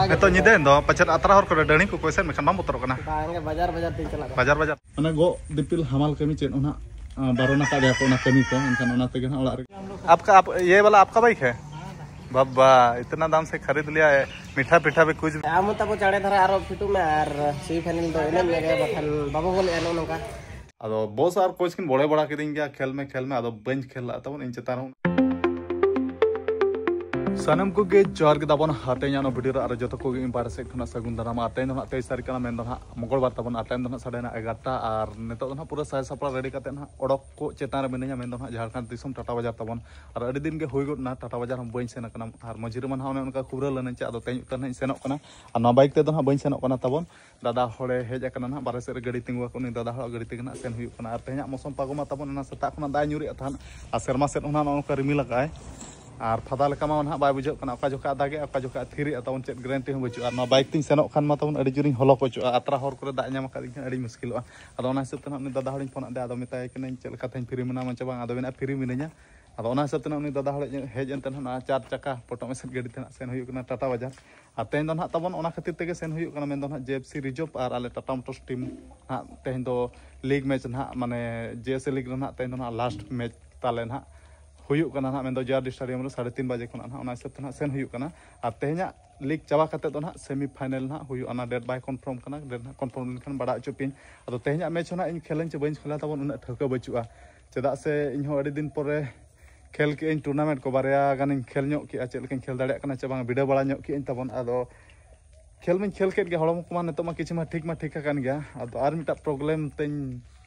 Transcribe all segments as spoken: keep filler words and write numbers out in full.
ᱱᱤᱛᱚᱜ ᱧᱤᱫᱟᱹᱭᱮᱱ ᱫᱚ ᱯᱟᱪᱮᱫ ᱟᱛᱨᱟ ᱦᱚᱨ ᱠᱚᱨᱮ ᱰᱟᱹᱲᱤ ᱠᱚᱠᱚ ᱮᱥᱮᱫ ᱢᱮᱠᱷᱟᱱ ᱵᱟᱢ ᱵᱚᱛᱚᱨᱚᱜ ᱠᱟᱱᱟ? ᱵᱟᱝᱜᱮ, ᱵᱟᱡᱟᱨ ᱵᱟᱡᱟᱨ ᱛᱤᱧ ᱪᱟᱞᱟᱜ ᱠᱟᱱᱟ᱾ ᱵᱟᱡᱟᱨ ᱵᱟᱡᱟᱨ᱾ ᱢᱟᱱᱮ ᱜᱚᱜ ᱫᱤᱯᱤᱞ ᱦᱟᱢᱟᱞ ᱠᱟᱹᱢᱤ ᱪᱮᱫ ᱚᱱᱟ ᱵᱟᱨᱚᱱ ᱟᱠᱟᱫ ᱞᱮᱭᱟ ᱠᱚ ᱚᱱᱟ ᱠᱟᱹᱢᱤ ᱠᱚ, ᱮᱱᱠᱷᱟᱱ ᱚᱱᱟ ᱛᱮᱜᱮ ᱱᱟᱦᱟᱜ ᱚᱲᱟᱜ ᱨᱮᱜᱮ᱾ आपका आप ये वाला आपका बाइक है? बाबा इतना दाम से खरीद लिया है, मीठा पीठा भी कुछ। ᱟᱢ ᱦᱚᱸ ᱛᱟᱵᱚ ᱪᱟᱬᱮ ᱫᱷᱟᱨᱟ ᱟᱨᱚ ᱯᱷᱤᱴᱩᱜ ᱢᱮ ᱟᱨ ᱥᱮᱢᱤ ᱯᱷᱟᱭᱱᱮᱞ ᱫᱚ ᱮᱱᱮᱡ ᱢᱮ, ᱵᱟᱠᱷᱟᱱ ᱵᱟᱵᱚ ᱜᱳᱞᱮᱜᱼᱟ ᱱᱚᱜᱼᱚ ᱱᱚᱝᱠᱟ᱾ ᱟᱫᱚ ᱵᱚᱥ ᱟᱨ ᱠᱳᱪ ᱠᱤᱱ ᱵᱚᱲᱮ ᱵᱟᱲᱟ ᱠᱤᱫᱤᱧ ᱜᱮᱭᱟ, ᱠᱷᱮᱞ ᱢᱮ ᱠᱷᱮᱞ ᱢᱮ, ᱟᱫᱚ ᱵᱟᱹᱧ ᱠᱷᱮᱞ ᱞᱟᱜᱼᱟ ᱛᱟᱵᱚᱱ ᱤᱧ ᱪᱮᱛᱟᱱ ᱨᱮ᱾ ᱥᱟᱱᱟᱢ ᱠᱚᱜᱮ ᱡᱚᱦᱟᱨ ᱜᱮ ᱛᱟᱵᱚᱱ ᱦᱟᱛᱮᱧ ᱟᱱᱚ ᱵᱷᱤᱰᱤᱭᱳ ᱨᱮ ᱟᱨ ᱡᱚᱛᱚ ᱠᱚᱜᱮ ᱤᱧ ᱯᱟᱦᱴᱟ ᱥᱮᱫ ᱠᱷᱚᱱᱟᱜ ᱥᱟᱹᱜᱩᱱ ᱫᱟᱨᱟᱢ᱾ ᱟᱨ ᱛᱮᱦᱮᱧ ᱫᱚ ᱱᱟᱦᱟᱜ ᱛᱮᱭᱤᱥ ᱛᱟᱹᱨᱤᱠᱷ ᱠᱟᱱᱟ, ᱢᱮᱱᱫᱚ ᱱᱟᱦᱟᱜ ᱢᱚᱝᱜᱚᱞ ᱵᱟᱨ ᱛᱟᱵᱚᱱ᱾ ᱟᱨ ᱴᱟᱭᱤᱢ ᱫᱚ ᱱᱟᱦᱟᱜ ᱥᱟᱰᱮ ᱱᱟ ᱮᱜᱟᱨᱚᱴᱟ᱾ ᱟᱨ ᱱᱤᱛᱚᱜ ᱫᱚ ᱱᱟᱦᱟᱜ ᱯᱩᱨᱟᱹ ᱥᱟᱡᱽ ᱥᱟᱯᱲᱟᱣ ᱨᱮᱰᱤ ᱠᱟᱛᱮ ᱱᱟᱦᱟᱜ ᱚᱰᱚᱠ ᱠᱚ ᱪᱮᱛᱟᱱ ᱨᱮ ᱢᱤᱱᱟᱹᱧᱟ, ᱢᱮᱱᱫᱚ ᱱᱟᱦᱟᱜ ᱡᱷᱟᱲᱠᱷᱚᱸᱰ ᱫᱤᱥᱚᱢ ᱴᱟᱴᱟ ᱵᱟᱡᱟᱨ ᱛᱟᱵᱚᱱ᱾ ᱟᱨ ᱟᱹᱰᱤ ᱫᱤᱱ ᱜᱮ ᱦᱩᱭ ᱜᱚᱫ ᱱᱟ ᱴᱟᱴᱟ ᱵᱟᱡᱟᱨ ᱦᱚᱸ ᱵᱟᱹᱧ ᱥᱮᱱ ᱟᱠᱟᱱᱟ᱾ ᱟᱨ ᱢᱟᱹᱡᱷᱤ ᱨᱮᱢᱟ ᱱᱟᱦᱟᱜ ᱚᱱᱮ ᱚᱱᱠᱟ ᱠᱷᱩᱵᱽᱨᱟᱹ ᱞᱮᱱᱟᱧ ᱪᱮ, ᱟᱫᱚ ᱛᱮᱦᱮᱧ ᱩᱛᱟᱹᱨ ᱱᱟᱦᱟᱜ ᱤᱧ ᱥᱮᱱᱚᱜ ᱠᱟᱱᱟ᱾ ᱟᱨ ᱱᱚᱣᱟ ᱵᱟᱭᱤᱠ ᱛᱮᱫᱚ ᱱᱟᱦᱟᱜ ᱵᱟᱹᱧ ᱥᱮᱱᱚᱜ ᱠᱟᱱᱟ ᱛᱟᱵᱚᱱ᱾ ᱫᱟᱫᱟ ᱦᱚᱲᱮ ᱦᱮᱡ ᱟᱠᱟᱱᱟ ᱱᱟᱦᱟᱜ, ᱵᱟᱨᱦᱮ ᱥᱮᱫ ᱨᱮ ᱜᱟᱹᱰᱤ ᱛᱤᱸᱜᱩ ᱟᱠᱟᱱ, ᱩᱱᱤ ᱫᱟᱫᱟ ᱦᱚᱲᱟᱜ ᱜᱟᱹᱰᱤ ᱛᱮᱜᱮ ᱱᱟᱦᱟᱜ ᱥᱮᱱ ᱦᱩᱭᱩᱜ ᱠᱟᱱᱟ᱾ ᱟᱨ ᱛᱮᱦᱮᱧᱟᱜ ᱢᱳᱥᱚᱢ ᱯᱟᱜᱚ ᱢᱟ ᱛᱟᱵᱚᱱ ᱮᱱᱟ ᱥᱮᱛᱟᱜ ᱠᱷᱚᱱᱟᱜ ᱫᱟᱜ ᱮ ᱧᱩᱨᱮᱫ ᱛᱟᱦᱮᱸᱫ, ᱟᱨ ᱥᱮᱨᱢᱟ ᱥᱮᱫ ᱦᱚᱸ ᱱᱟᱦᱟᱜ ᱱᱚᱜᱼᱚ ᱱᱚᱝᱠᱟ ᱨᱤᱢᱤᱞ ᱟᱠᱟᱫᱼᱟᱭ᱾ ᱟᱨ ᱯᱷᱟᱫᱟ ᱞᱮᱠᱟ ᱢᱟ ᱱᱟᱦᱟᱜ ᱵᱟᱭ ᱵᱩᱡᱷᱟᱹᱜ ᱠᱟᱱᱟ, ᱚᱠᱟ ᱡᱚᱠᱷᱟᱜ ᱫᱟᱜᱮᱜᱼᱟ, ᱚᱠᱟ ᱡᱚᱠᱷᱟᱜ ᱛᱷᱤᱨᱮᱜᱼᱟ, ᱛᱟᱵᱚᱱ ᱪᱮᱫ ᱜᱮᱨᱮᱱᱴᱤ ᱦᱚᱸ ᱵᱟᱹᱪᱩᱜᱼᱟ᱾ ᱟᱨ ᱱᱚᱣᱟ ᱵᱟᱭᱤᱠ ᱛᱤᱧ ᱥᱮᱱᱚᱜ ᱠᱷᱟᱱ ᱢᱟ ᱛᱟᱵᱚᱱ ᱟᱹᱰᱤ ᱡᱳᱨᱤᱧ ᱦᱚᱞᱚ ᱠᱚᱪᱚᱜᱼᱟ, ᱟᱛᱨᱟ ᱦᱚᱨ ᱠᱚᱨᱮ ᱫᱟᱜ ᱧᱟᱢ ᱟᱠᱟᱫᱤᱧ ᱠᱷᱟᱱ ᱟᱹᱰᱤ ᱢᱩᱥᱠᱤᱞᱚᱜᱼᱟ᱾ ᱟᱫᱚ ᱚᱱᱟ ᱦᱤᱥᱟᱹᱵ ᱛᱮ ᱱᱟᱦᱟᱜ ᱩᱱᱤ ᱫᱟᱫᱟ ᱦᱚᱲᱤᱧ ᱯᱷᱳᱱ ᱟᱫᱮᱭᱟ, ᱟᱫᱚ ᱢᱮᱛᱟᱭ ᱠᱟᱹᱱᱟᱹᱧ ᱪᱮᱫ ᱞᱮᱠᱟ ᱛᱮᱦᱮᱧ ᱯᱷᱤᱨᱤ ᱢᱮᱱᱟᱢᱟ ᱪᱮ ᱵᱟᱝ, ᱟᱫᱚ ᱢᱮᱱᱟ ᱯᱷᱤᱨᱤ ᱢᱤᱱᱟᱹᱧᱟ᱾ ᱟᱫᱚ ᱚᱱᱟ ᱦᱤᱥᱟᱹᱵ ᱛᱮ ᱱᱟᱦᱟᱜ ᱩᱱᱤ ᱫᱟᱫᱟ ᱦᱚᱲ ᱦᱮᱡ ᱮᱱᱛᱮ ᱱᱟᱦᱟᱜ ᱱᱚᱣᱟ ᱪᱟᱨ ᱪᱟᱠᱟ ᱯᱚᱴᱚᱢ ᱮᱥᱮᱫ ᱜᱟᱹᱰᱤ ᱛᱮ ᱱᱟᱦᱟᱜ ᱥᱮᱱ ᱦᱩᱭᱩᱜ ᱠᱟᱱᱟ ᱴᱟᱴᱟ ᱵᱟᱡᱟᱨ᱾ ᱟᱨ ᱛᱮᱦᱮᱧ ᱫᱚ ᱱᱟᱦᱟᱜ ᱛᱟᱵᱚᱱ ᱚᱱᱟ ᱠᱷᱟᱹᱛᱤᱨ ᱛᱮᱜᱮ ᱥᱮᱱ ᱦᱩᱭᱩᱜ ᱠᱟᱱᱟ, ᱢᱮᱱᱫᱚ ᱱᱟᱦᱟᱜ ᱡᱮ ᱮᱯᱷ ᱥᱤ ᱨᱤᱡᱟᱨᱵᱷ ᱟᱨ ᱟᱞᱮ ᱴᱟᱴᱟ ᱢᱳᱴᱚᱨᱥ ᱴᱤᱢ ᱱᱟᱦᱟᱜ ᱛᱮᱦᱮᱧ ᱫᱚ ᱞᱤᱜᱽ ᱢᱮᱪ ᱱᱟᱦᱟᱜ, ᱢᱟᱱᱮ ᱡᱮ ᱮᱥ ᱮ ᱞᱤᱜᱽ ᱨᱮ ᱱᱟᱦᱟᱜ ᱛᱮᱦᱮᱧ ᱫᱚ ᱱᱟᱦᱟᱜ ᱞᱟᱥᱴ ᱢᱮᱪ ᱛᱟᱞᱮ ᱱᱟᱦᱟᱜ ᱦᱩᱭᱩᱜ ᱠᱟᱱᱟ ᱱᱟᱦᱟᱜ, ᱢᱮᱱᱫᱚ ᱡᱮ ᱟᱨ ᱰᱤ ᱥᱴᱮᱰᱤᱭᱟᱢ ᱨᱮ ᱥᱟᱲᱮ ᱛᱤᱱ ᱵᱟᱡᱮ ᱠᱷᱚᱱᱟᱜ ᱱᱟᱦᱟᱜ ᱚᱱᱟ ᱦᱤᱥᱟᱹᱵ ᱛᱮ ᱱᱟᱦᱟᱜ ᱥᱮᱱ ᱦᱩᱭᱩᱜ ᱠᱟᱱᱟ᱾ ᱟᱨ ᱛᱮᱦᱮᱧᱟᱜ ᱞᱤᱜᱽ ᱪᱟᱵᱟ ᱠᱟᱛᱮ ᱫᱚ ᱱᱟᱦᱟᱜ ᱥᱮᱢᱤ ᱯᱷᱟᱭᱱᱮᱞ ᱱᱟᱦᱟᱜ ᱦᱩᱭᱩᱜᱼᱟ, ᱚᱱᱟ ᱰᱮᱴ ᱵᱟᱭ ᱠᱚᱱᱯᱷᱟᱨᱢ ᱠᱟᱱᱟ, ᱰᱮᱴ ᱱᱟᱦᱟᱜ ᱠᱚᱱᱯᱷᱟᱨᱢ ᱞᱮᱱᱠᱷᱟᱱ ᱵᱟᱲᱟᱭ ᱦᱚᱪᱚ ᱯᱮᱭᱟᱹᱧ᱾ ᱟᱫᱚ ᱛᱮᱦᱮᱧᱟᱜ ᱢᱮᱪ ᱦᱚᱸ ᱱᱟᱦᱟᱜ ᱤᱧ ᱠᱷᱮᱞᱟᱹᱧ ᱪᱮ ᱵᱟᱹᱧ ᱠᱷᱮᱞᱟ ᱛᱟᱵᱚᱱ ᱩᱱᱟᱹᱜ ᱴᱷᱟᱹᱣᱠᱟᱹ ᱵᱟᱹᱪᱩᱜᱼᱟ, ᱪᱮᱫᱟᱜ ᱥᱮ ᱤᱧ ᱦᱚᱸ ᱟᱹᱰᱤ ᱫᱤᱱ ᱯᱚᱨᱮ ᱠᱷᱮᱞ ᱠᱮᱜᱼᱟᱹᱧ ᱴᱩᱨᱱᱟᱢᱮᱱᱴ ᱠᱚ, ᱵᱟᱨᱭᱟ ᱜᱟᱱᱤᱧ ᱠᱷᱮᱞ ᱧᱚᱜ ᱠᱮᱜᱼᱟ, ᱪᱮᱫ ᱞᱮᱠᱟᱧ ᱠᱷᱮᱞ ᱫᱟᱲᱮᱭᱟᱜ ᱠᱟᱱᱟ ᱪᱮ ᱵᱟᱝ ᱵᱤᱰᱟᱹᱣ ᱵᱟᱲᱟ ᱧᱚᱜ ᱠᱮᱜᱼᱟᱹᱧ ᱛᱟᱵᱚᱱ᱾ ᱟᱫᱚ ᱠᱷᱮᱞ ᱢᱟᱧ ᱠᱷᱮᱞ ᱠᱮᱫ ᱜᱮ, ᱦᱚᱲᱢᱚ ᱠᱚᱢᱟ ᱱᱤᱛᱚᱜ ᱢᱟ ᱠᱤᱪᱷᱩ ᱢᱟ ᱴᱷᱤᱠ ᱢᱟ ᱴᱷᱤᱠ ᱟᱠᱟᱱ ᱜᱮᱭᱟ, ᱟᱫᱚ ᱟᱨ ᱢᱤᱫᱴᱟᱜ ᱯᱨᱚᱵᱞᱮᱢ ᱛᱤᱧ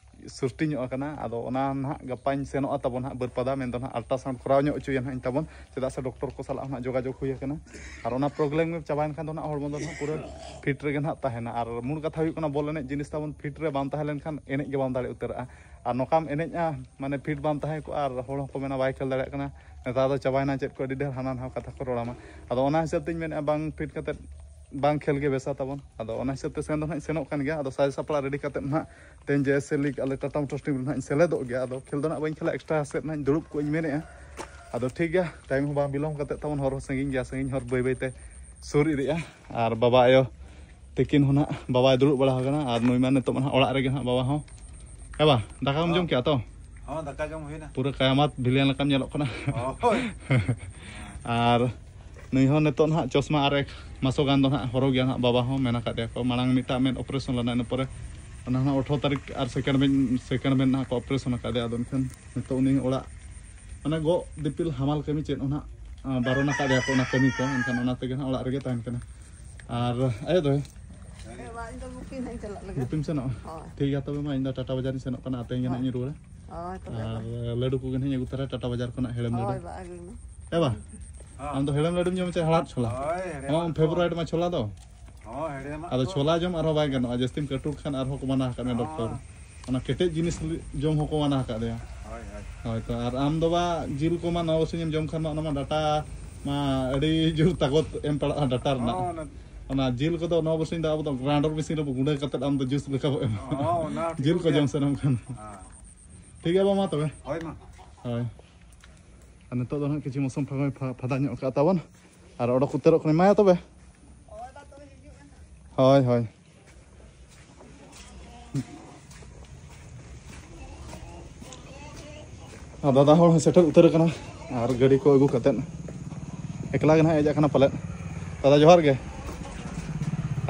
ᱥᱨᱤᱥᱴᱤ ᱧᱚᱜ ᱟᱠᱟᱱᱟ᱾ ᱟᱫᱚ ᱚᱱᱟ ᱱᱟᱦᱟᱜ ᱜᱟᱯᱟᱧ ᱥᱮᱱᱚᱜᱼᱟ ᱛᱟᱵᱚᱱ ᱦᱟᱸᱜ ᱵᱟᱹᱨᱯᱟᱫᱟ, ᱢᱮᱱᱫᱚ ᱱᱟᱦᱟᱜ ᱟᱞᱴᱨᱟᱥᱟᱣᱩᱱᱰ ᱠᱚᱨᱟᱣ ᱧᱚᱜ ᱦᱚᱪᱚᱭᱟ ᱱᱟᱦᱟᱜ ᱤᱧ ᱛᱟᱵᱚᱱ, ᱪᱮᱫᱟᱜ ᱥᱮ ᱰᱚᱠᱴᱚᱨ ᱠᱚ ᱥᱟᱞᱟᱜ ᱦᱚᱸ ᱱᱟᱦᱟᱜ ᱡᱳᱜᱟᱡᱳᱜᱽ ᱦᱩᱭ ᱟᱠᱟᱱᱟ᱾ ᱟᱨ ᱚᱱᱟ ᱯᱨᱚᱵᱞᱮᱢ ᱜᱮ ᱪᱟᱵᱟᱭᱮᱱ ᱠᱷᱟᱱ ᱫᱚ ᱱᱟᱦᱟᱜ ᱦᱚᱲᱢᱚ ᱫᱚ ᱱᱟᱦᱟᱜ ᱯᱩᱨᱟᱹ ᱯᱷᱤᱴ ᱨᱮᱜᱮ ᱱᱟᱦᱟᱜ ᱛᱟᱦᱮᱱᱟ᱾ ᱟᱨ ᱢᱩᱲ ᱠᱟᱛᱷᱟ ᱦᱩᱭᱩᱜ ᱠᱟᱱᱟ, ᱵᱚᱞ ᱮᱱᱮᱡ ᱡᱤᱱᱤᱥ ᱛᱟᱵᱚᱱ ᱯᱷᱤᱴ ᱨᱮ ᱵᱟᱢ ᱛᱟᱦᱮᱸ ᱞᱮᱱᱠᱷᱟᱱ ᱮᱱᱮᱡ ᱜᱮ ᱵᱟᱢ ᱫᱟᱲᱮ ᱩᱛᱟᱹᱨᱚᱜᱼᱟ᱾ ᱟᱨ ᱱᱚᱝᱠᱟᱢ ᱮᱱᱮᱡᱼᱟ, ᱢᱟᱱᱮ ᱯᱷᱤᱴ ᱵᱟᱢ ᱛᱟᱦᱮᱸ ᱠᱚᱜᱼᱟ ᱟᱨ ᱦᱚᱲ ᱦᱚᱸᱠᱚ ᱢᱮᱱᱟ ᱵᱟᱭ ᱠᱷᱮᱞ ᱫᱟᱲᱮᱭᱟᱜ ᱠᱟᱱᱟ, ᱱᱮᱛᱟᱨ ᱫᱚ ᱪᱟᱵᱟᱭᱮᱱᱟ ᱪᱮᱫ ᱠᱚ ᱟᱹᱰᱤ ᱰᱷᱮᱨ ᱦᱟᱱᱟ ᱱᱟᱣᱟ ᱠᱟᱛᱷᱟ ᱠᱚ ᱨᱚᱲᱟᱢᱟ᱾ ᱟᱫᱚ ᱚᱱᱟ ᱦᱤᱥᱟᱹᱵ ᱛᱤᱧ ᱢᱮᱱᱮᱫᱼᱟ ᱵᱟᱝ ᱯᱷᱤᱴ ᱠᱟᱛᱮᱫ ᱵᱟᱝ ᱠᱷᱮᱞ ᱜᱮ ᱵᱮᱥᱟ ᱛᱟᱵᱚᱱ᱾ ᱟᱫᱚ ᱚᱱᱟ ᱦᱤᱥᱟᱹᱵ ᱛᱮ ᱥᱮᱱ ᱫᱚ ᱱᱟᱦᱟᱜ ᱤᱧ ᱥᱮᱱᱚᱜ ᱠᱟᱱ ᱜᱮᱭᱟ᱾ ᱟᱫᱚ ᱥᱟᱡᱽ ᱥᱟᱯᱲᱟᱣ ᱨᱮᱰᱤ ᱠᱟᱛᱮᱫ ᱱᱟᱦᱟᱜ ᱛᱮᱦᱮᱧ ᱡᱮ ᱮᱥ ᱮ ᱞᱤᱜᱽ ᱟᱞᱮ ᱴᱟᱴᱟ ᱢᱳᱴᱚᱨᱥ ᱴᱤᱢ ᱨᱮ ᱱᱟᱦᱟᱜ ᱤᱧ ᱥᱮᱞᱮᱫᱚᱜ ᱜᱮᱭᱟ᱾ ᱟᱫᱚ ᱠᱷᱮᱞ ᱫᱚ ᱱᱟᱦᱟᱜ ᱵᱟᱹᱧ ᱠᱷᱮᱞᱟ, ᱮᱠᱥᱴᱨᱟ ᱥᱮᱫ ᱱᱟᱦᱟᱜ ᱤᱧ ᱫᱩᱲᱩᱵ ᱠᱚᱜ ᱤᱧ ᱢᱮᱱᱮᱫᱼᱟ᱾ ᱟᱫᱚ ᱴᱷᱤᱠ ᱜᱮᱭᱟ, ᱴᱟᱭᱤᱢ ᱦᱚᱸ ᱵᱟᱝ ᱵᱤᱞᱚᱢ ᱠᱟᱛᱮᱫ ᱛᱟᱵᱚᱱ ᱦᱚᱨ ᱦᱚᱸ ᱥᱟᱺᱜᱤᱧ ᱜᱮᱭᱟ, ᱥᱟᱺᱜᱤᱧ ᱦᱚᱨ ᱵᱟᱹᱭ ᱵᱟᱹᱭ ᱛᱮ ᱥᱩᱨ ᱤᱫᱤᱜᱼᱟ᱾ ᱟᱨ ᱵᱟᱵᱟ ᱟᱭᱳ ᱛᱤᱠᱤᱱ ᱦᱚᱸ ᱱᱟᱦᱟᱜ ᱵᱟᱵᱟᱭ ᱫᱩᱲᱩᱵ ᱵᱟᱲᱟ ᱟᱠᱟᱱᱟ, ᱟᱨ ᱱᱩᱭ ᱢᱟ ᱱᱤᱛᱚᱜ ᱢᱟ ᱱᱟᱦᱟᱜ ᱚᱲᱟᱜ ᱨᱮᱜᱮ ᱱᱟᱦᱟᱜ ᱵᱟᱵᱟ ᱦᱚᱸ᱾ ᱦᱮᱸ ᱵᱟ, ᱫᱟᱠᱟ ᱠᱚᱢ ᱡᱚᱢ ᱠᱮᱜᱼᱟ ᱛᱚ? ᱦᱚᱸ, ᱫᱟᱠᱟ ᱡᱚᱢ ᱦᱩᱭᱱᱟ᱾ ᱯᱩᱨᱟᱹ ᱠᱟᱭᱟᱢᱟᱛ ᱵᱷᱤᱞᱮᱱ ᱞᱮᱠᱟᱢ ᱧᱮᱞᱚᱜ ᱠᱟᱱᱟ᱾ ᱦᱳᱭ᱾ ᱟᱨ ᱱᱩᱭ ᱦᱚᱸ ᱱᱤᱛᱚᱜ ᱱᱟᱦᱟᱜ ᱪᱚᱥᱢᱟ ᱟᱨ ᱮᱠ ᱢᱟᱥᱚ ᱜᱟᱱ ᱫᱚ ᱱᱟᱦᱟᱜ ᱦᱚᱨᱚᱜ ᱜᱮᱭᱟ ᱱᱟᱦᱟᱜ, ᱵᱟᱵᱟ ᱦᱚᱸ ᱢᱮᱱ ᱟᱠᱟᱫ ᱫᱮᱭᱟ ᱠᱚ, ᱢᱟᱲᱟᱝ ᱢᱤᱫᱴᱟᱜ ᱢᱮᱫ ᱚᱯᱟᱨᱮᱥᱚᱱ ᱞᱮᱱᱟ, ᱤᱱᱟᱹ ᱯᱚᱨᱮ ᱚᱱᱟ ᱱᱟᱦᱟᱜ ᱟᱴᱷᱨᱚ ᱛᱟᱹᱨᱤᱠᱷ ᱟᱨ ᱥᱮᱠᱮᱱᱰ ᱢᱮᱫ, ᱥᱮᱠᱮᱱᱰ ᱢᱮᱫ ᱱᱟᱦᱟᱜ ᱠᱚ ᱚᱯᱟᱨᱮᱥᱚᱱ ᱟᱠᱟᱫ ᱫᱮᱭᱟ᱾ ᱟᱫᱚ ᱮᱱᱠᱷᱟᱱ ᱱᱤᱛᱚᱜ ᱩᱱᱤ ᱚᱲᱟᱜ, ᱢᱟᱱᱮ ᱜᱚᱜ ᱫᱤᱯᱤᱞ ᱦᱟᱢᱟᱞ ᱠᱟᱹᱢᱤ ᱪᱮᱫ ᱦᱚᱸ ᱱᱟᱦᱟᱜ, ᱟᱸ, ᱵᱟᱨᱚᱱ ᱟᱠᱟᱫ ᱫᱮᱭᱟ ᱠᱚ ᱚᱱᱟ ᱠᱟᱹᱢᱤ ᱠᱚ, ᱮᱱᱠᱷᱟᱱ ᱚᱱᱟ ᱛᱮᱜᱮ ᱱᱟᱦᱟᱜ ᱚᱲᱟᱜ ᱨᱮᱜᱮ ᱛᱟᱦᱮᱱ ᱠᱟᱱᱟ᱾ ᱟᱨ ᱟᱭᱳ ᱫᱚ? ᱮ, ᱵᱟ, ᱤᱧ ᱫᱚ ᱜᱩᱯᱤ ᱱᱟᱦᱟᱜ ᱤᱧ ᱪᱟᱞᱟᱜ ᱞᱟᱹᱜᱤᱫ᱾ ᱜᱩᱯᱤᱢ ᱥᱮᱱᱚᱜᱼᱟ? ᱦᱳᱭ᱾ ᱴᱷᱤᱠ ᱜᱮᱭᱟ ᱛᱚᱵᱮ ᱢᱟ, ᱤᱧ ᱫᱚ ᱴᱟᱴᱟ ᱵᱟᱡᱟᱨ ᱤᱧ ᱥᱮᱱᱚᱜ ᱠᱟᱱᱟ, ᱟᱛᱮ ᱜᱮ ᱱᱟᱦᱟᱜ ᱤᱧ ᱨᱩᱣᱟᱹᱲᱟ᱾ ᱦᱳᱭ, ᱛᱚᱵᱮ ᱟᱨ ᱢᱟ᱾ ᱞᱟᱹᱰᱩ ᱠᱚᱜᱮ ᱱᱟᱦᱟᱜ ᱤᱧ ᱟᱹᱜᱩ ᱛᱟᱨᱟ ᱴᱟᱴᱟ ᱵᱟᱡᱟᱨ ᱠᱷᱚᱱᱟᱜ ᱦᱮᱲᱮᱢ ᱞᱟᱹᱰᱩ᱾ ᱦᱳᱭ, ᱵᱟ, ᱟᱹᱜᱩᱭ ᱢᱮ᱾ ᱦᱮᱸ ᱵᱟ? ᱦᱚᱸ᱾ ᱟᱢ ᱫᱚ ᱦᱮᱲᱮᱢ ᱞᱟᱹᱰᱩᱢ ᱡᱚᱢᱟ ᱪᱮ ᱦᱟᱲᱦᱟᱫ ᱪᱷᱳᱞᱟ? ᱦᱳᱭ, ᱦᱮᱲᱮᱢ ᱦᱚᱸ, ᱞᱟᱹᱰᱩ᱾ ᱯᱷᱮᱵᱟᱨᱟᱭᱤᱴ ᱢᱟ ᱪᱷᱳᱞᱟ ᱫᱚ᱾ ᱦᱚᱸ, ᱦᱮᱲᱮᱢᱟᱜ ᱟᱫᱚ ᱫᱚ᱾ ᱪᱷᱳᱞᱟ ᱡᱚᱢ ᱟᱨᱦᱚᱸ ᱵᱟᱭ ᱜᱟᱱᱚᱜᱼᱟ, ᱡᱟᱹᱥᱛᱤᱢ ᱠᱟᱹᱴᱩ ᱠᱷᱟᱱ ᱟᱨᱦᱚᱸ ᱠᱚ ᱢᱟᱱᱟ ᱟᱠᱟᱫ ᱢᱮᱭᱟ ᱦᱚᱸ᱾ ᱰᱚᱠᱴᱚᱨ᱾ ᱚᱱᱟ ᱠᱮᱴᱮᱡ ᱡᱤᱱᱤᱥ ᱡᱚᱢ ᱦᱚᱸᱠᱚ ᱢᱟᱱᱟ ᱟᱠᱟᱫ ᱞᱮᱭᱟ᱾ ᱦᱳᱭ, ᱦᱳᱭ᱾ ᱦᱳᱭ ᱛᱚ, ᱟᱨ ᱟᱢ ᱫᱚ ᱵᱟ ᱡᱤᱞ ᱠᱚᱢᱟ ᱱᱚᱣᱟ ᱵᱟᱨᱥᱤᱧ ᱮᱢ ᱡᱚᱢ ᱠᱷᱟᱱ ᱢᱟ ᱚᱱᱟ ᱢᱟ ᱰᱟᱴᱟ ᱢᱟ ᱟᱹᱰᱤ ᱡᱳᱨ ᱛᱟᱠᱚᱛ ᱮᱢ ᱯᱟᱲᱟᱜᱼᱟ ᱰᱟᱴᱟ ᱨᱮᱱᱟᱜ᱾ ᱦᱚᱸ, ᱚᱱᱟ ᱚᱱᱟ ᱡᱤᱞ ᱠᱚᱫᱚ ᱱᱚᱣᱟ ᱵᱟᱨᱥᱤᱧ ᱫᱚ ᱟᱵᱚ ᱫᱚ ᱜᱨᱟᱭᱱᱰᱟᱨ ᱢᱮᱥᱤᱱ ᱨᱮᱵᱚ ᱜᱩᱸᱰᱟᱹ ᱠᱟᱛᱮᱫ ᱟᱢ ᱫᱚ ᱡᱩᱥ ᱞᱮᱠᱟ ᱵᱚ ᱮᱢᱟ᱾ ᱦᱚᱸ, ᱚᱱᱟ ᱡᱤᱞ ᱴᱷᱤᱠ ᱠᱚ ᱜᱮᱭᱟ᱾ ᱡᱚᱢ ᱥᱟᱱᱟᱢ ᱠᱷᱟᱱ᱾ ᱦᱮᱸ᱾ ᱴᱷᱤᱠ ᱜᱮᱭᱟ ᱵᱟ, ᱢᱟ ᱛᱚᱵᱮ᱾ ᱦᱳᱭ ᱢᱟ᱾ ᱦᱳᱭ᱾ ᱟᱨ ᱱᱤᱛᱚᱜ ᱫᱚ ᱱᱟᱦᱟᱜ ᱠᱤᱪᱷᱩ ᱢᱳᱥᱚᱢ ᱯᱷᱟ-, ᱯᱷᱟ-, ᱯᱷᱟᱫᱟ ᱧᱚᱜ ᱟᱠᱟᱫ ᱛᱟᱵᱚᱱ᱾ ᱟᱨ ᱚᱰᱚᱠ ᱩᱛᱟᱹᱨᱚᱜ ᱠᱟᱱᱟᱧ᱾ ᱢᱟᱭᱟ ᱛᱚᱵᱮ? ᱦᱳᱭ, ᱦᱳᱭ᱾ ᱟᱨ ᱫᱟᱫᱟ ᱦᱚᱲ ᱦᱚᱸ ᱥᱮᱴᱮᱨ ᱩᱛᱟᱹᱨ ᱟᱠᱟᱱᱟ᱾ ᱟᱨ ᱜᱟᱹᱰᱤ ᱠᱚ ᱟᱹᱜᱩ ᱠᱟᱛᱮᱫ ᱮᱠᱞᱟ ᱜᱮ ᱱᱟᱦᱟᱜ ᱦᱮᱡ ᱟᱠᱟᱱᱟ ᱯᱟᱞᱮᱫ᱾ ᱫᱟᱫᱟ, ᱡᱚᱦᱟᱨ ᱜᱮ᱾